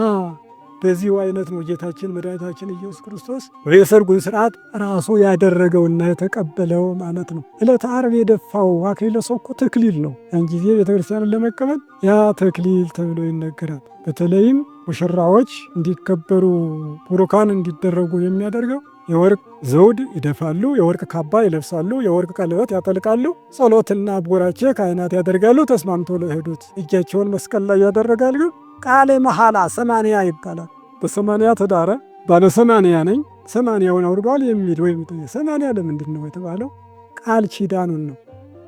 በዚሁ አይነት ነው ጌታችን መድኃኒታችን ኢየሱስ ክርስቶስ የሰርጉን ስርዓት ራሱ ያደረገውና የተቀበለው ማለት ነው። ዕለተ ዓርብ የደፋው አክሊለ ሦክ ተክሊል ነው። ያን ጊዜ ቤተክርስቲያንን ለመቀበል ያ ተክሊል ተብሎ ይነገራል። በተለይም ሙሽራዎች እንዲከበሩ ቡሩካን እንዲደረጉ የሚያደርገው የወርቅ ዘውድ ይደፋሉ፣ የወርቅ ካባ ይለብሳሉ፣ የወርቅ ቀለበት ያጠልቃሉ፣ ጸሎትና ቡራኬ ካህናት ያደርጋሉ። ተስማምቶ ለሄዱት እጃቸውን መስቀል ላይ ያደረጋሉ። ቃለ መሐላ 80 ይባላል። በ80 ተዳረ ባለ 80 ነኝ 80ውን አውርዷል የሚል ወይም 80 ለምንድን ነው የተባለው? ቃል ኪዳኑን ነው።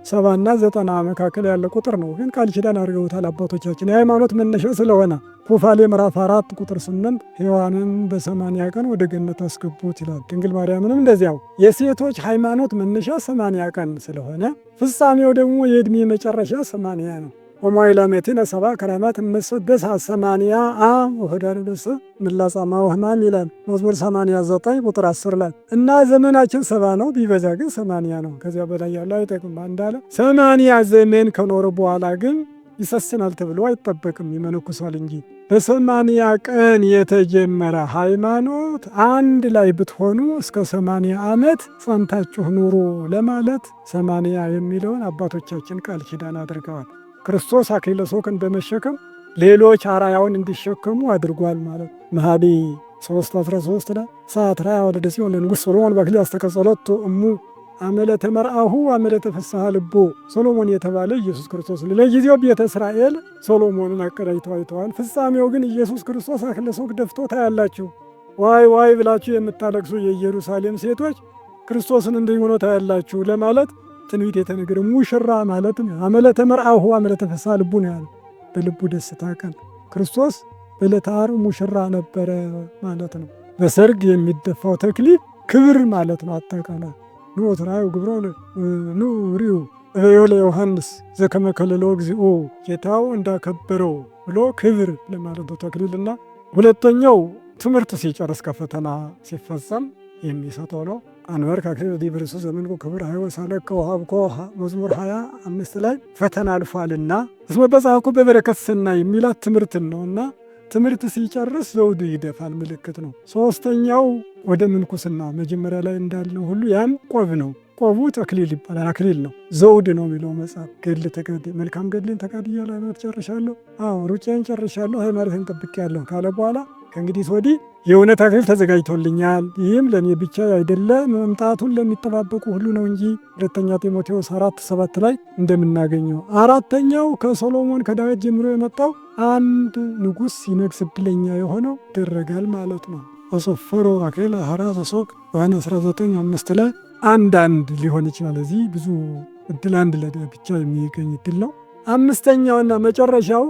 70ና 90 መካከል ያለ ቁጥር ነው። ግን ቃል ኪዳን አድርገውታል አባቶቻችን የሃይማኖት መነሻ ስለሆነ። ኩፋሌ ምዕራፍ 4 ቁጥር 8 ሔዋንን በ80 ቀን ወደ ገነት አስገቡት ይላል። ድንግል ማርያምንም እንደዚያው። የሴቶች ሃይማኖት መነሻ 80 ቀን ስለሆነ ፍጻሜው ደግሞ የዕድሜ መጨረሻ 80 ነው። ወመዋዕለ ዓመትነ 70 ክረማት እምስድስ 80 ዓም ወኅዳር ደስ ምላጻማ ወህማም ይላል መዝሙር 89 ቁጥር 10 ላይ። እና ዘመናችን 70 ነው፣ ቢበዛ ግን 80 ነው። ከዚያ በላይ ያለው አይጠቅም እንዳለ 80 ዘመን ከኖረ በኋላ ግን ይሰስናል ተብሎ አይጠበቅም፣ ይመነኩሳል እንጂ። በ80 ቀን የተጀመረ ሃይማኖት አንድ ላይ ብትሆኑ እስከ 80 ዓመት ጸንታችሁ ኑሩ ለማለት 80 የሚለውን አባቶቻችን ቃል ኪዳን አድርገዋል። ክርስቶስ አክሊለ ሦክን በመሸከም ሌሎች አርአያውን እንዲሸከሙ አድርጓል ማለት ነው። መኃልየ 3:13 ላይ ሰዓት ራያ ወለደ ጽዮን ለንጉሥ ሰሎሞን በአክሊል አስተቀጸለቶ እሙ አመለተ መርአሁ አመለተ ፍስሐ ልቦ። ሶሎሞን የተባለ ኢየሱስ ክርስቶስ ለጊዜው ቤተ እስራኤል ሶሎሞንን አቀዳጅተው አይተዋል። ፍጻሜው ግን ኢየሱስ ክርስቶስ አክሊለ ሦክ ደፍቶ ታያላችሁ። ዋይ ዋይ ብላችሁ የምታለቅሱ የኢየሩሳሌም ሴቶች ክርስቶስን እንዲህ ሆኖ ታያላችሁ ለማለት ትንቢት የተነገረ ሙሽራ ማለት አመለተ መርአሁ አመለተ ፍስሐ ልቡ ነው ያለው። በልቡ ደስታ ቀን ክርስቶስ በዕለተ ዓርብ ሙሽራ ነበረ ማለት ነው። በሰርግ የሚደፋው ተክሊል ክብር ማለት ነው። አጠቃላይ ኑ ትራዩ ግብሮ ኑ ሪዩ እበዮ ለዮሐንስ ዘከመ ከለሎ እግዚኦ ጌታው እንዳከበረው ብሎ ክብር ለማለት ነው ተክሊልና። ሁለተኛው ትምህርት ሲጨርስ ከፈተና ሲፈጸም የሚሰጠው ነው። አንበርከ አክሊለ ዲበ ርእሱ ዘእምንቁ ክብር ሀይወ ሳለከ ወሀብኮ መዝሙር 25 ላይ ፈተና አልፏልና እስመ በጻሕኩ በበረከት ሰናይ የሚላት ትምህርትን ነውና ትምህርት ሲጨርስ ዘውድ ይደፋል፣ ምልክት ነው። ሶስተኛው ወደ ምንኩስና መጀመሪያ ላይ እንዳልነው ሁሉ ያም ቆብ ነው። ቆቡ ተክሊል ይባላል፣ አክሊል ነው፣ ዘውድ ነው የሚለው መጽሐፍ። ገድል መልካም ገድልን ተጋድያለሁ፣ ሃይማኖት ጨርሻለሁ፣ አዎ ሩጫዬን ጨርሻለሁ፣ ሃይማኖቴን ጠብቄያለሁ ካለ በኋላ ከእንግዲህ ወዲህ የእውነት አክሊል ተዘጋጅቶልኛል፣ ይህም ለእኔ ብቻ አይደለ መምጣቱን ለሚጠባበቁ ሁሉ ነው እንጂ ሁለተኛ ጢሞቴዎስ 4:7 ላይ እንደምናገኘው። አራተኛው ከሶሎሞን ከዳዊት ጀምሮ የመጣው አንድ ንጉሥ ሲነግስ ዕድለኛ የሆነው ይደረጋል ማለት ነው። ወሰፈሮ አክሊለ ሐራ ዘሶክ ዮሐንስ 19:5 ላይ አንዳንድ ሊሆን ይችላል። እዚህ ብዙ እድል አንድ ብቻ የሚገኝ እድል ነው። አምስተኛውና መጨረሻው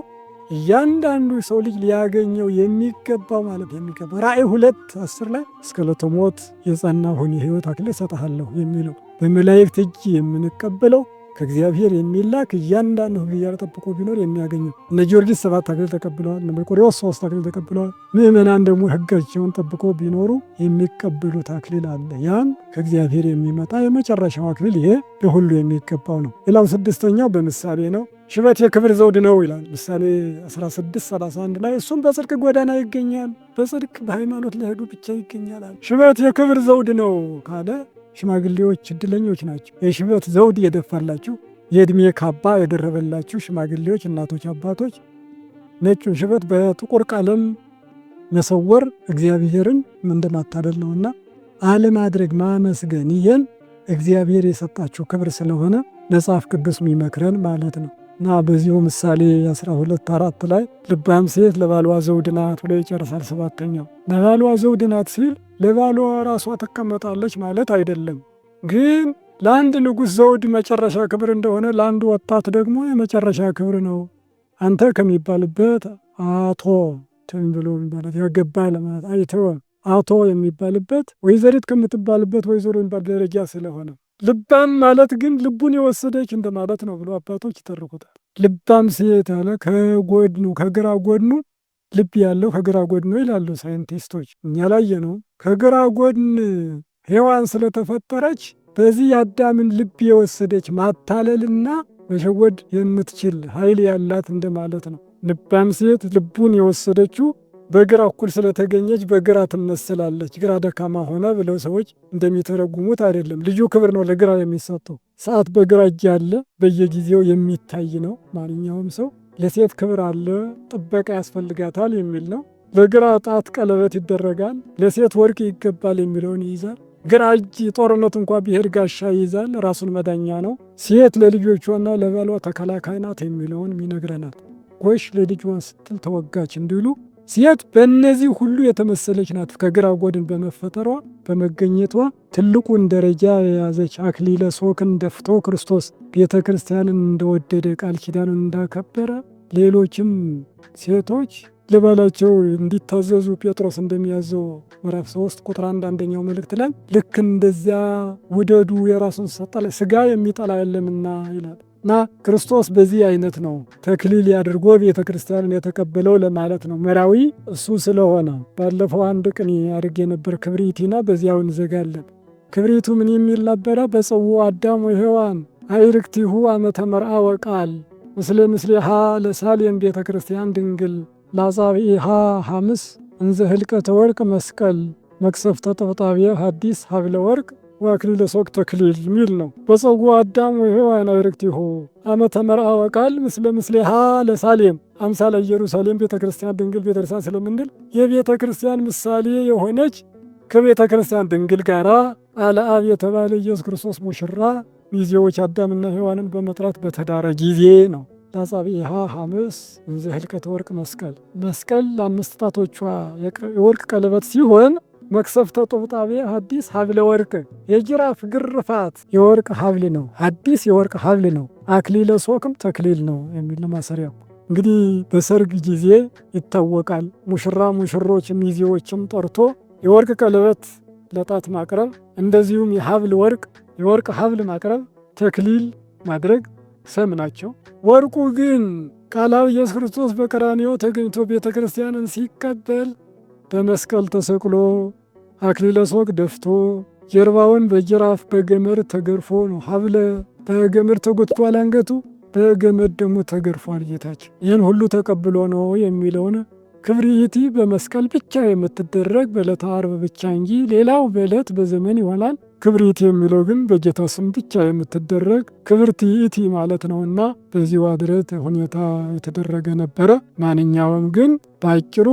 እያንዳንዱ ሰው ልጅ ሊያገኘው የሚገባው ማለት የሚገባው ራእይ 2:10 ላይ እስከ ዕለተ ሞት የጸናሁን የሕይወት አክሊል እሰጥሃለሁ የሚለው በመላእክት እጅ የምንቀበለው ከእግዚአብሔር የሚላክ እያንዳንዱ ሕግ ጠብቆ ቢኖር የሚያገኘው። እነ ጊዮርጊስ 7 አክሊል ተቀብለዋል። እነ መርቆሬዎስ 3 አክሊል ተቀብለዋል። ምዕመናን ደግሞ ሕጋቸውን ጠብቆ ቢኖሩ የሚቀበሉት አክሊል አለ። ያም ከእግዚአብሔር የሚመጣ የመጨረሻው አክሊል ይሄ ለሁሉ የሚገባው ነው። ሌላው ስድስተኛው በምሳሌ ነው። ሽበት የክብር ዘውድ ነው ይላል ምሳሌ 16:31 ላይ። እሱም በጽድቅ ጎዳና ይገኛል፣ በጽድቅ በሃይማኖት ለሄዱ ብቻ ይገኛል። ሽበት የክብር ዘውድ ነው ካለ ሽማግሌዎች እድለኞች ናቸው። የሽበት ዘውድ የደፋላችሁ የእድሜ ካባ የደረበላችሁ ሽማግሌዎች፣ እናቶች፣ አባቶች ነጩን ሽበት በጥቁር ቀለም መሰወር እግዚአብሔርን እንደማታደል ነውና አለማድረግ ማመስገን፣ ይህን እግዚአብሔር የሰጣችሁ ክብር ስለሆነ መጽሐፍ ቅዱስ የሚመክረን ማለት ነው። እና በዚሁ ምሳሌ 12:4 ላይ ልባም ሴት ለባሏ ዘውድ ናት ብሎ ይጨርሳል። ሰባተኛው ለባሏ ዘውድ ናት ሲል ለባሏ ራሷ ትቀመጣለች ማለት አይደለም። ግን ለአንድ ንጉሥ ዘውድ መጨረሻ ክብር እንደሆነ ለአንድ ወጣት ደግሞ የመጨረሻ ክብር ነው። አንተ ከሚባልበት አቶ ብሎ ማለት ያገባ ለማለት አይተወ አቶ የሚባልበት ወይዘሪት ከምትባልበት ወይዘሮ የሚባል ደረጃ ስለሆነ ልባም ማለት ግን ልቡን የወሰደች እንደማለት ነው ብሎ አባቶች ይተርኩታል። ልባም ሴት ያለ ከጎድኑ ከግራ ጎድኑ ልብ ያለው ከግራ ጎድኑ ይላሉ ሳይንቲስቶች። እኛ ላይ ነው ከግራ ጎድን ሔዋን ስለተፈጠረች በዚህ የአዳምን ልብ የወሰደች ማታለልና መሸወድ የምትችል ኃይል ያላት እንደማለት ነው። ልባም ሴት ልቡን የወሰደችው በግራ እኩል ስለተገኘች በግራ ትመስላለች፣ ግራ ደካማ ሆነ ብለው ሰዎች እንደሚተረጉሙት አይደለም። ልዩ ክብር ነው ለግራ የሚሰጠው። ሰዓት በግራ እጅ ያለ በየጊዜው የሚታይ ነው። ማንኛውም ሰው ለሴት ክብር አለ፣ ጥበቃ ያስፈልጋታል የሚል ነው። ለግራ ጣት ቀለበት ይደረጋል፣ ለሴት ወርቅ ይገባል የሚለውን ይይዛል። ግራ እጅ ጦርነት እንኳ ቢሄድ ጋሻ ይይዛል፣ ራሱን መዳኛ ነው። ሴት ለልጆቿና ለባሏ ተከላካይ ናት የሚለውን ይነግረናል። ጎሽ ለልጇ ስትል ተወጋች እንዲሉ ሴት በእነዚህ ሁሉ የተመሰለች ናት። ከግራ ጎድን በመፈጠሯ በመገኘቷ ትልቁን ደረጃ የያዘች አክሊለ ሦክን ደፍቶ ክርስቶስ ቤተ ክርስቲያንን እንደወደደ ቃል ኪዳኑን እንዳከበረ ሌሎችም ሴቶች ለባላቸው እንዲታዘዙ ጴጥሮስ እንደሚያዘው ምዕራፍ 3 ቁጥር 1 አንደኛው መልእክት ላይ ልክ እንደዚያ ውደዱ የራሱን ሰጠ ስጋ የሚጠላ የለምና ይላል። እና ክርስቶስ በዚህ አይነት ነው ተክሊል ያድርጎ ቤተ ክርስቲያንን የተቀበለው ለማለት ነው። መራዊ እሱ ስለሆነ ባለፈው አንድ ቅኔ አድርጌ ነበር ክብሪቲና በዚያው እንዘጋለን። ክብሪቱ ምን የሚል ነበረ? በጽዋ አዳም ወሔዋን አይርክቲሁ አመተ መርአ ወቃል ምስለ ምስሌሃ ለሳሌም ቤተ ክርስቲያን ድንግል ላጻብኢሃ ሐምስ እንዘ ህልቀተ ወርቅ መስቀል መቅሰፍተ ጠብጣብየ ሐዲስ ሀብለ ወርቅ ወአክሊለ ሦክ ተክሊል ሚል ነው። በጸጉ አዳም ወሔዋን አዕርክቲሁ አመተ መርአ ወቃል ምስለ ምስሌሃ ለሳሌም አምሳለ ኢየሩሳሌም ቤተ ክርስቲያን ድንግል ቤተ ክርስቲያን ስለምንል የቤተ ክርስቲያን ምሳሌ የሆነች ከቤተ ክርስቲያን ድንግል ጋራ ቃለ አብ የተባለ ኢየሱስ ክርስቶስ ሙሽራ ሚዜዎች አዳምና ሔዋንን በመጥራት በተዳረ ጊዜ ነው። ለአጻብዒሃ ሐምስ እንዘ ህልቀተ ወርቅ መስቀል። መስቀል ለአምስት ጣቶቿ የወርቅ ቀለበት ሲሆን መክሰፍተ ጡብጣቤ ሐዲስ ሀብለ ወርቅ የጅራፍ ግርፋት የወርቅ ሀብል ነው። ሐዲስ የወርቅ ሀብል ነው። አክሊለ ሶክም ተክሊል ነው የሚል ማሰሪያው። እንግዲህ በሰርግ ጊዜ ይታወቃል። ሙሽራ ሙሽሮች ሚዜዎችም ጠርቶ የወርቅ ቀለበት ለጣት ማቅረብ፣ እንደዚሁም የሀብል ወርቅ የወርቅ ሀብል ማቅረብ፣ ተክሊል ማድረግ ሰም ናቸው። ወርቁ ግን ቃላዊ ኢየሱስ ክርስቶስ በቀራንዮ ተገኝቶ ቤተ ክርስቲያንን ሲቀበል በመስቀል ተሰቅሎ አክሊለ ሦክ ደፍቶ ጀርባውን በጅራፍ በገመድ ተገርፎ ነው። ሀብለ በገመድ ተጎትቷል አንገቱ፣ በገመድ ደግሞ ተገርፏል ጌታችን። ይህን ሁሉ ተቀብሎ ነው የሚለውን ክብሪቲ በመስቀል ብቻ የምትደረግ በዕለተ ዓርብ ብቻ እንጂ ሌላው በዕለት በዘመን ይሆናል። ክብሪቲ የሚለው ግን በጌታ ስም ብቻ የምትደረግ ክብርት ይእቲ ማለት ነውና በዚህ አድረት ሁኔታ የተደረገ ነበረ። ማንኛውም ግን በአጭሩ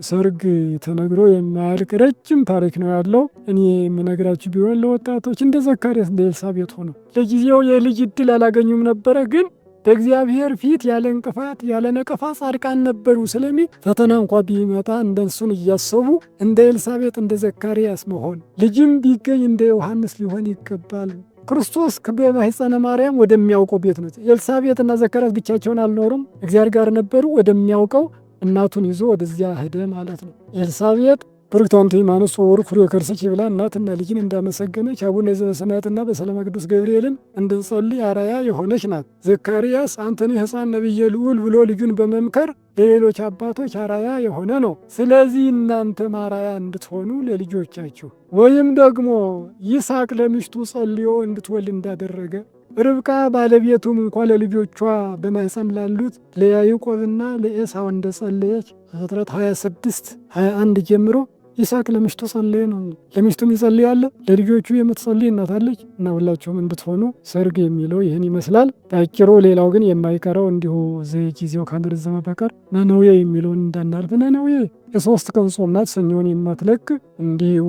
ሰርግ ተነግሮ የማያልቅ ረጅም ታሪክ ነው ያለው። እኔ የምነግራችሁ ቢሆን ለወጣቶች እንደ ዘካርያስ እንደ ኤልሳቤጥ ሆነው ለጊዜው የልጅ እድል አላገኙም ነበረ ግን በእግዚአብሔር ፊት ያለ እንቅፋት ያለ ነቀፋ ጻድቃን ነበሩ ስለሚል ፈተና እንኳ ቢመጣ እንደንሱን እያሰቡ እንደ ኤልሳቤጥ እንደ ዘካርያስ መሆን ልጅም ቢገኝ እንደ ዮሐንስ ሊሆን ይገባል። ክርስቶስ በማኅፀነ ማርያም ወደሚያውቀው ቤት ነው። ኤልሳቤጥና ዘካርያስ ብቻቸውን አልኖሩም፣ እግዚአብሔር ጋር ነበሩ። ወደሚያውቀው እናቱን ይዞ ወደዚያ ሄደ ማለት ነው። ኤልሳቤጥ ቡርክት አንቲ እምአንስት ወቡሩክ ፍሬ ከርሥኪ ብላ እናትና ልጅን እንዳመሰገነች አቡነ ዘበሰማያትና በሰላመ ቅዱስ ገብርኤልን እንድንጸልይ አርአያ የሆነች ናት። ዘካርያስ አንተኒ ሕፃን ነቢየ ልዑል ብሎ ልጁን በመምከር ለሌሎች አባቶች አርአያ የሆነ ነው። ስለዚህ እናንተም አርአያ እንድትሆኑ ለልጆቻችሁ ወይም ደግሞ ይስሐቅ ለሚስቱ ጸልዮ እንድትወልድ እንዳደረገ ርብቃ ባለቤቱም እንኳ ለልጆቿ በማኅፀን ላሉት ለያዕቆብና ለኤሳው እንደጸለየች ዘፍጥረት 26 21 ጀምሮ ይስሐቅ ለሚስቱ ጸለየ ነው። ለሚስቱም ይጸልያል፣ ለልጆቹ የምትጸልይ እናት አለች። እና ሁላችሁም እንድትሆኑ ሰርግ የሚለው ይህን ይመስላል ባጭሩ። ሌላው ግን የማይቀረው እንዲሁ ጊዜው ካልረዘመ በቀር ነነዌ የሚለውን እንዳናልፍ። ነነዌ የሶስት ቀን ጾም ናት፣ ሰኞን የማትለቅ እንዲሁ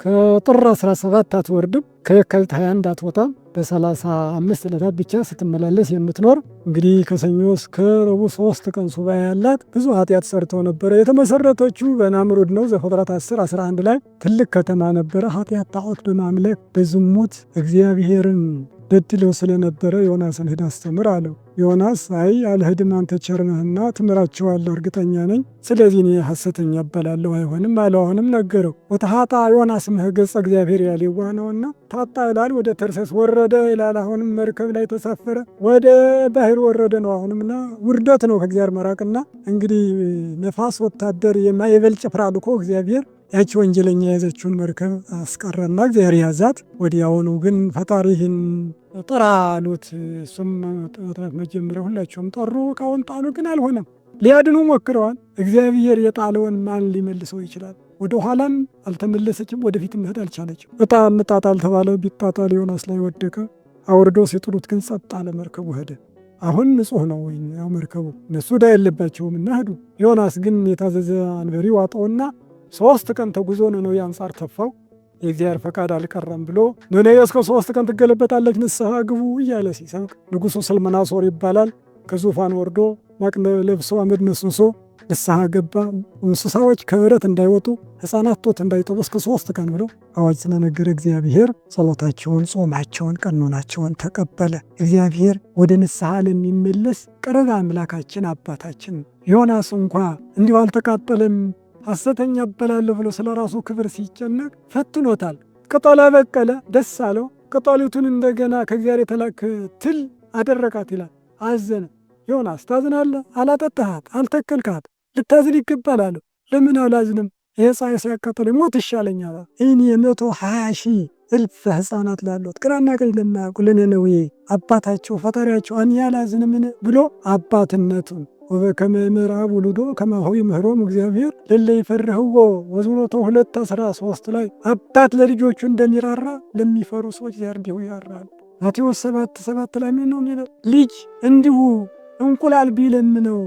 ከጥር 17 አትወርድም፣ ከየካቲት 21 አትወጣም። በ35 ዕለታት ብቻ ስትመላለስ የምትኖር እንግዲህ ከሰኞ እስከ ረቡዕ 3 ቀን ሱባኤ ያላት ብዙ ኃጢአት ሰርተው ነበረ። የተመሰረተችው በናምሩድ ነው። ዘፍጥረት 10 11 ላይ ትልቅ ከተማ ነበረ። ኃጢአት ጣዖት በማምለክ በዝሙት እግዚአብሔርን በድለው ስለነበረ ዮናስን ሂድ አስተምር አለው። ዮናስ አይ አልሄድም፣ አንተ ቸር ነህና ትምራቸዋለህ እርግጠኛ ነኝ፣ ስለዚህ እኔ ሐሰተኛ እባላለሁ አይሆንም አለው። አሁንም ነገረው። ወተሃጣ ዮናስ እምገጸ እግዚአብሔር ይላል፣ የዋህ ነውና ታጣ ይላል። ወደ ተርሴስ ወረደ ይላል። አሁንም መርከብ ላይ ተሳፈረ፣ ወደ ባህር ወረደ ነው። አሁንምና ውርደት ነው ከእግዚአብሔር መራቅና እንግዲህ ነፋስ ወታደር የማይበል ጭፍራ ልኮ እግዚአብሔር ያቺ ወንጀለኛ የያዘችውን መርከብ አስቀረና እግዚአብሔር ያዛት። ወዲያውኑ ግን ፈጣሪህን ጥራ አሉት። እሱም መጥራት መጀመሪያ ሁላቸውም ጠሩ፣ እቃውን ጣሉ፣ ግን አልሆነም። ሊያድኑ ሞክረዋል። እግዚአብሔር የጣለውን ማን ሊመልሰው ይችላል? ወደ ኋላም አልተመለሰችም፣ ወደፊት መሄድ አልቻለችም። እጣ እንጣጣል ተባለ። ቢጣጣል ዮናስ ላይ ወደቀ። አውርዶ ሲጥሉት ግን ጸጥ አለ፣ መርከቡ ሄደ። አሁን ንጹህ ነው ያው መርከቡ፣ እነሱ ዕዳ የለባቸውም እና ሄዱ። ዮናስ ግን የታዘዘ አንበሪ ዋጠውና 3 ቀን ተጉዞ ነነዌ አንጻር ተፋው። የእግዚአብሔር ፈቃድ አልቀረም ብሎ ነነዌ እስከ 3 ቀን ትገለበጣለች፣ ንስሐ ግቡ እያለ ሲሰብክ ንጉሡ ሰልመናሶር ይባላል ከዙፋን ወርዶ ማቅ ለብሶ አመድ ነስንሶ ንስሐ ገባ። እንስሳዎች ከበረት እንዳይወጡ ሕፃናት ጡት እንዳይጠቡ እስከ 3 ቀን ብሎ አዋጅ ስለነገረ እግዚአብሔር ጸሎታቸውን፣ ጾማቸውን፣ ቀኖናቸውን ተቀበለ። እግዚአብሔር ወደ ንስሐ ለሚመለስ ቅርብ አምላካችን አባታችን። ዮናስ እንኳ እንዲሁ አልተቃጠለም ሐሰተኛ እበላለሁ ብሎ ስለ ራሱ ክብር ሲጨነቅ ፈትኖታል። ቅጠል በቀለ፣ ደስ አለው። ቅጠሊቱን እንደገና ከእግዚአብሔር የተላከ ትል አደረቃት ይላል። አዘነ። ዮናስ ታዝናለህ? አላጠጣሃት፣ አልተከልካት፣ ልታዝን ይገባል አለው። ለምን አላዝንም? ይሄ ፀሐይ ሲያቃጥለኝ ሞት ይሻለኛል። እኔ 120,000 እልፍ ሕፃናት ላሉት ግራና ቀኝ ለማያውቁ ለነነዌ አባታቸው ፈጣሪያቸው እኔ አላዝንምን ብሎ አባትነቱን ወበከመ ምዕራብ ውሉዶ ከማሁ ይምህሮም እግዚአብሔር ለለ ይፈርህዎ ወዝኖቶ 2:13 ላይ አባት ለልጆቹ እንደሚራራ ለሚፈሩ ሰዎች እግዚአብሔር እንዲሁ ይራራል። ማቴዎስ 7:7 ላይ ምን ነው የሚለው? ልጅ እንዲሁ እንቁላል ቢለምነው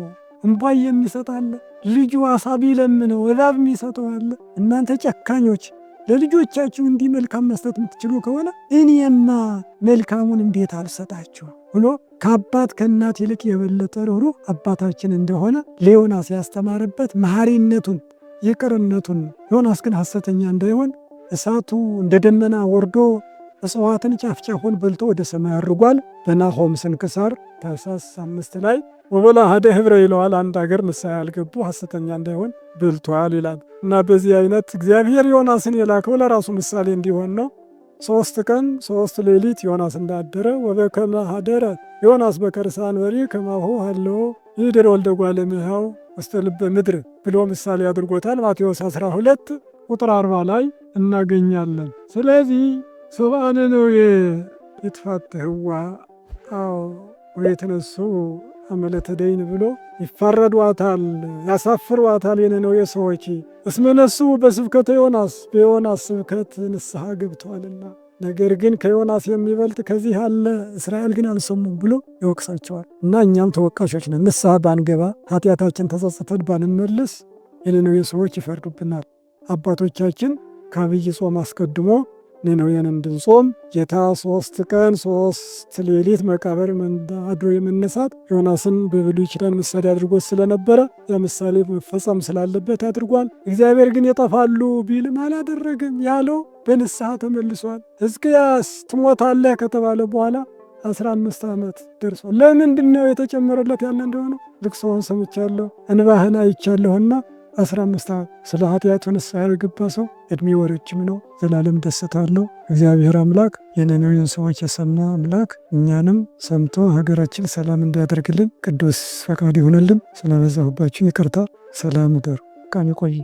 እምቧይ የሚሰጥ አለ። ልጁ አሳ ቢለምነው እባብ የሚሰጠው አለ። እናንተ ጨካኞች ለልጆቻችሁ እንዲህ መልካም መስጠት የምትችሉ ከሆነ እኔማ መልካሙን እንዴት አልሰጣችሁ? ብሎ ከአባት ከእናት ይልቅ የበለጠ ርኅሩህ አባታችን እንደሆነ ለዮናስ ያስተማረበት መሐሪነቱን ይቅርነቱን። ዮናስ ግን ሐሰተኛ እንዳይሆን እሳቱ እንደ ደመና ወርዶ እጽዋትን ጫፍ ጫፉን በልቶ ወደ ሰማይ አድርጓል። በናሆም ስንክሳር ታኅሳስ 5 ላይ ወበላ ሀደ ህብረ ይለዋል። አንድ አገር ንስሐ ያልገቡ ሐሰተኛ እንዳይሆን በልቷል ይላል። እና በዚህ አይነት እግዚአብሔር ዮናስን የላከው ለራሱ ምሳሌ እንዲሆን ነው። 3 ቀን 3 ሌሊት ዮናስ እንዳደረ ወበከመ ሀደረ ዮናስ በከርሰ አንበሪ ከማሁ ሀለዎ ይድር ወልደ እጓለ እመሕያው ውስተ ልበ ምድር ብሎ ምሳሌ አድርጎታል። ማቴዎስ 12 ቁጥር 40 ላይ እናገኛለን። ስለዚህ ሰብአ ነነዌ ይትፋትሕዋ አዎ ወይትነሥኡ አመለተ ደይን ብሎ ይፋረዷታል፣ ያሳፍሯታል የነነዌ ሰዎች። እስመ ነስኡ በስብከተ ዮናስ፣ በዮናስ ስብከት ንስሐ ገብተዋልና፣ ነገር ግን ከዮናስ የሚበልጥ ከዚህ አለ፣ እስራኤል ግን አልሰሙም ብሎ ይወቅሳቸዋል። እና እኛም ተወቃሾች ነን። ንስሐ ባንገባ፣ ኃጢአታችን ተጸጽተን ባንመለስ የነነዌ ሰዎች ይፈርዱብናል። አባቶቻችን ከአብይ ጾም አስቀድሞ ነነዌን እንድንጾም ጌታ 3 ቀን 3 ሌሊት መቃብር አድሮ የመነሳት ዮናስን በብሉይ ኪዳን ምሳሌ አድርጎ ስለነበረ ለምሳሌ መፈጸም ስላለበት አድርጓል። እግዚአብሔር ግን ይጠፋሉ ቢልም አላደረገም ያለው በንስሐ ተመልሷል። ሕዝቅያስ ትሞታለህ ከተባለ በኋላ 15 ዓመት ደርሷል። ለምንድን ነው የተጨመረለት ያለ እንደሆነ ልቅሶውን ሰምቻለሁ እንባህን አይቻለሁና 15 ዓመት ስለ ኃጢአቱ ንስሐ ያልገባ ሰው እድሜው ረጅም ነው፣ ዘላለም ደስታ አለው። እግዚአብሔር አምላክ የነነዌን ሰዎች የሰማ አምላክ እኛንም ሰምቶ ሀገራችን ሰላም እንዲያደርግልን ቅዱስ ፈቃድ ይሁንልን። ስላበዛሁባችሁ ይቅርታ። ሰላም እደሩ። ቃል ይቆይ።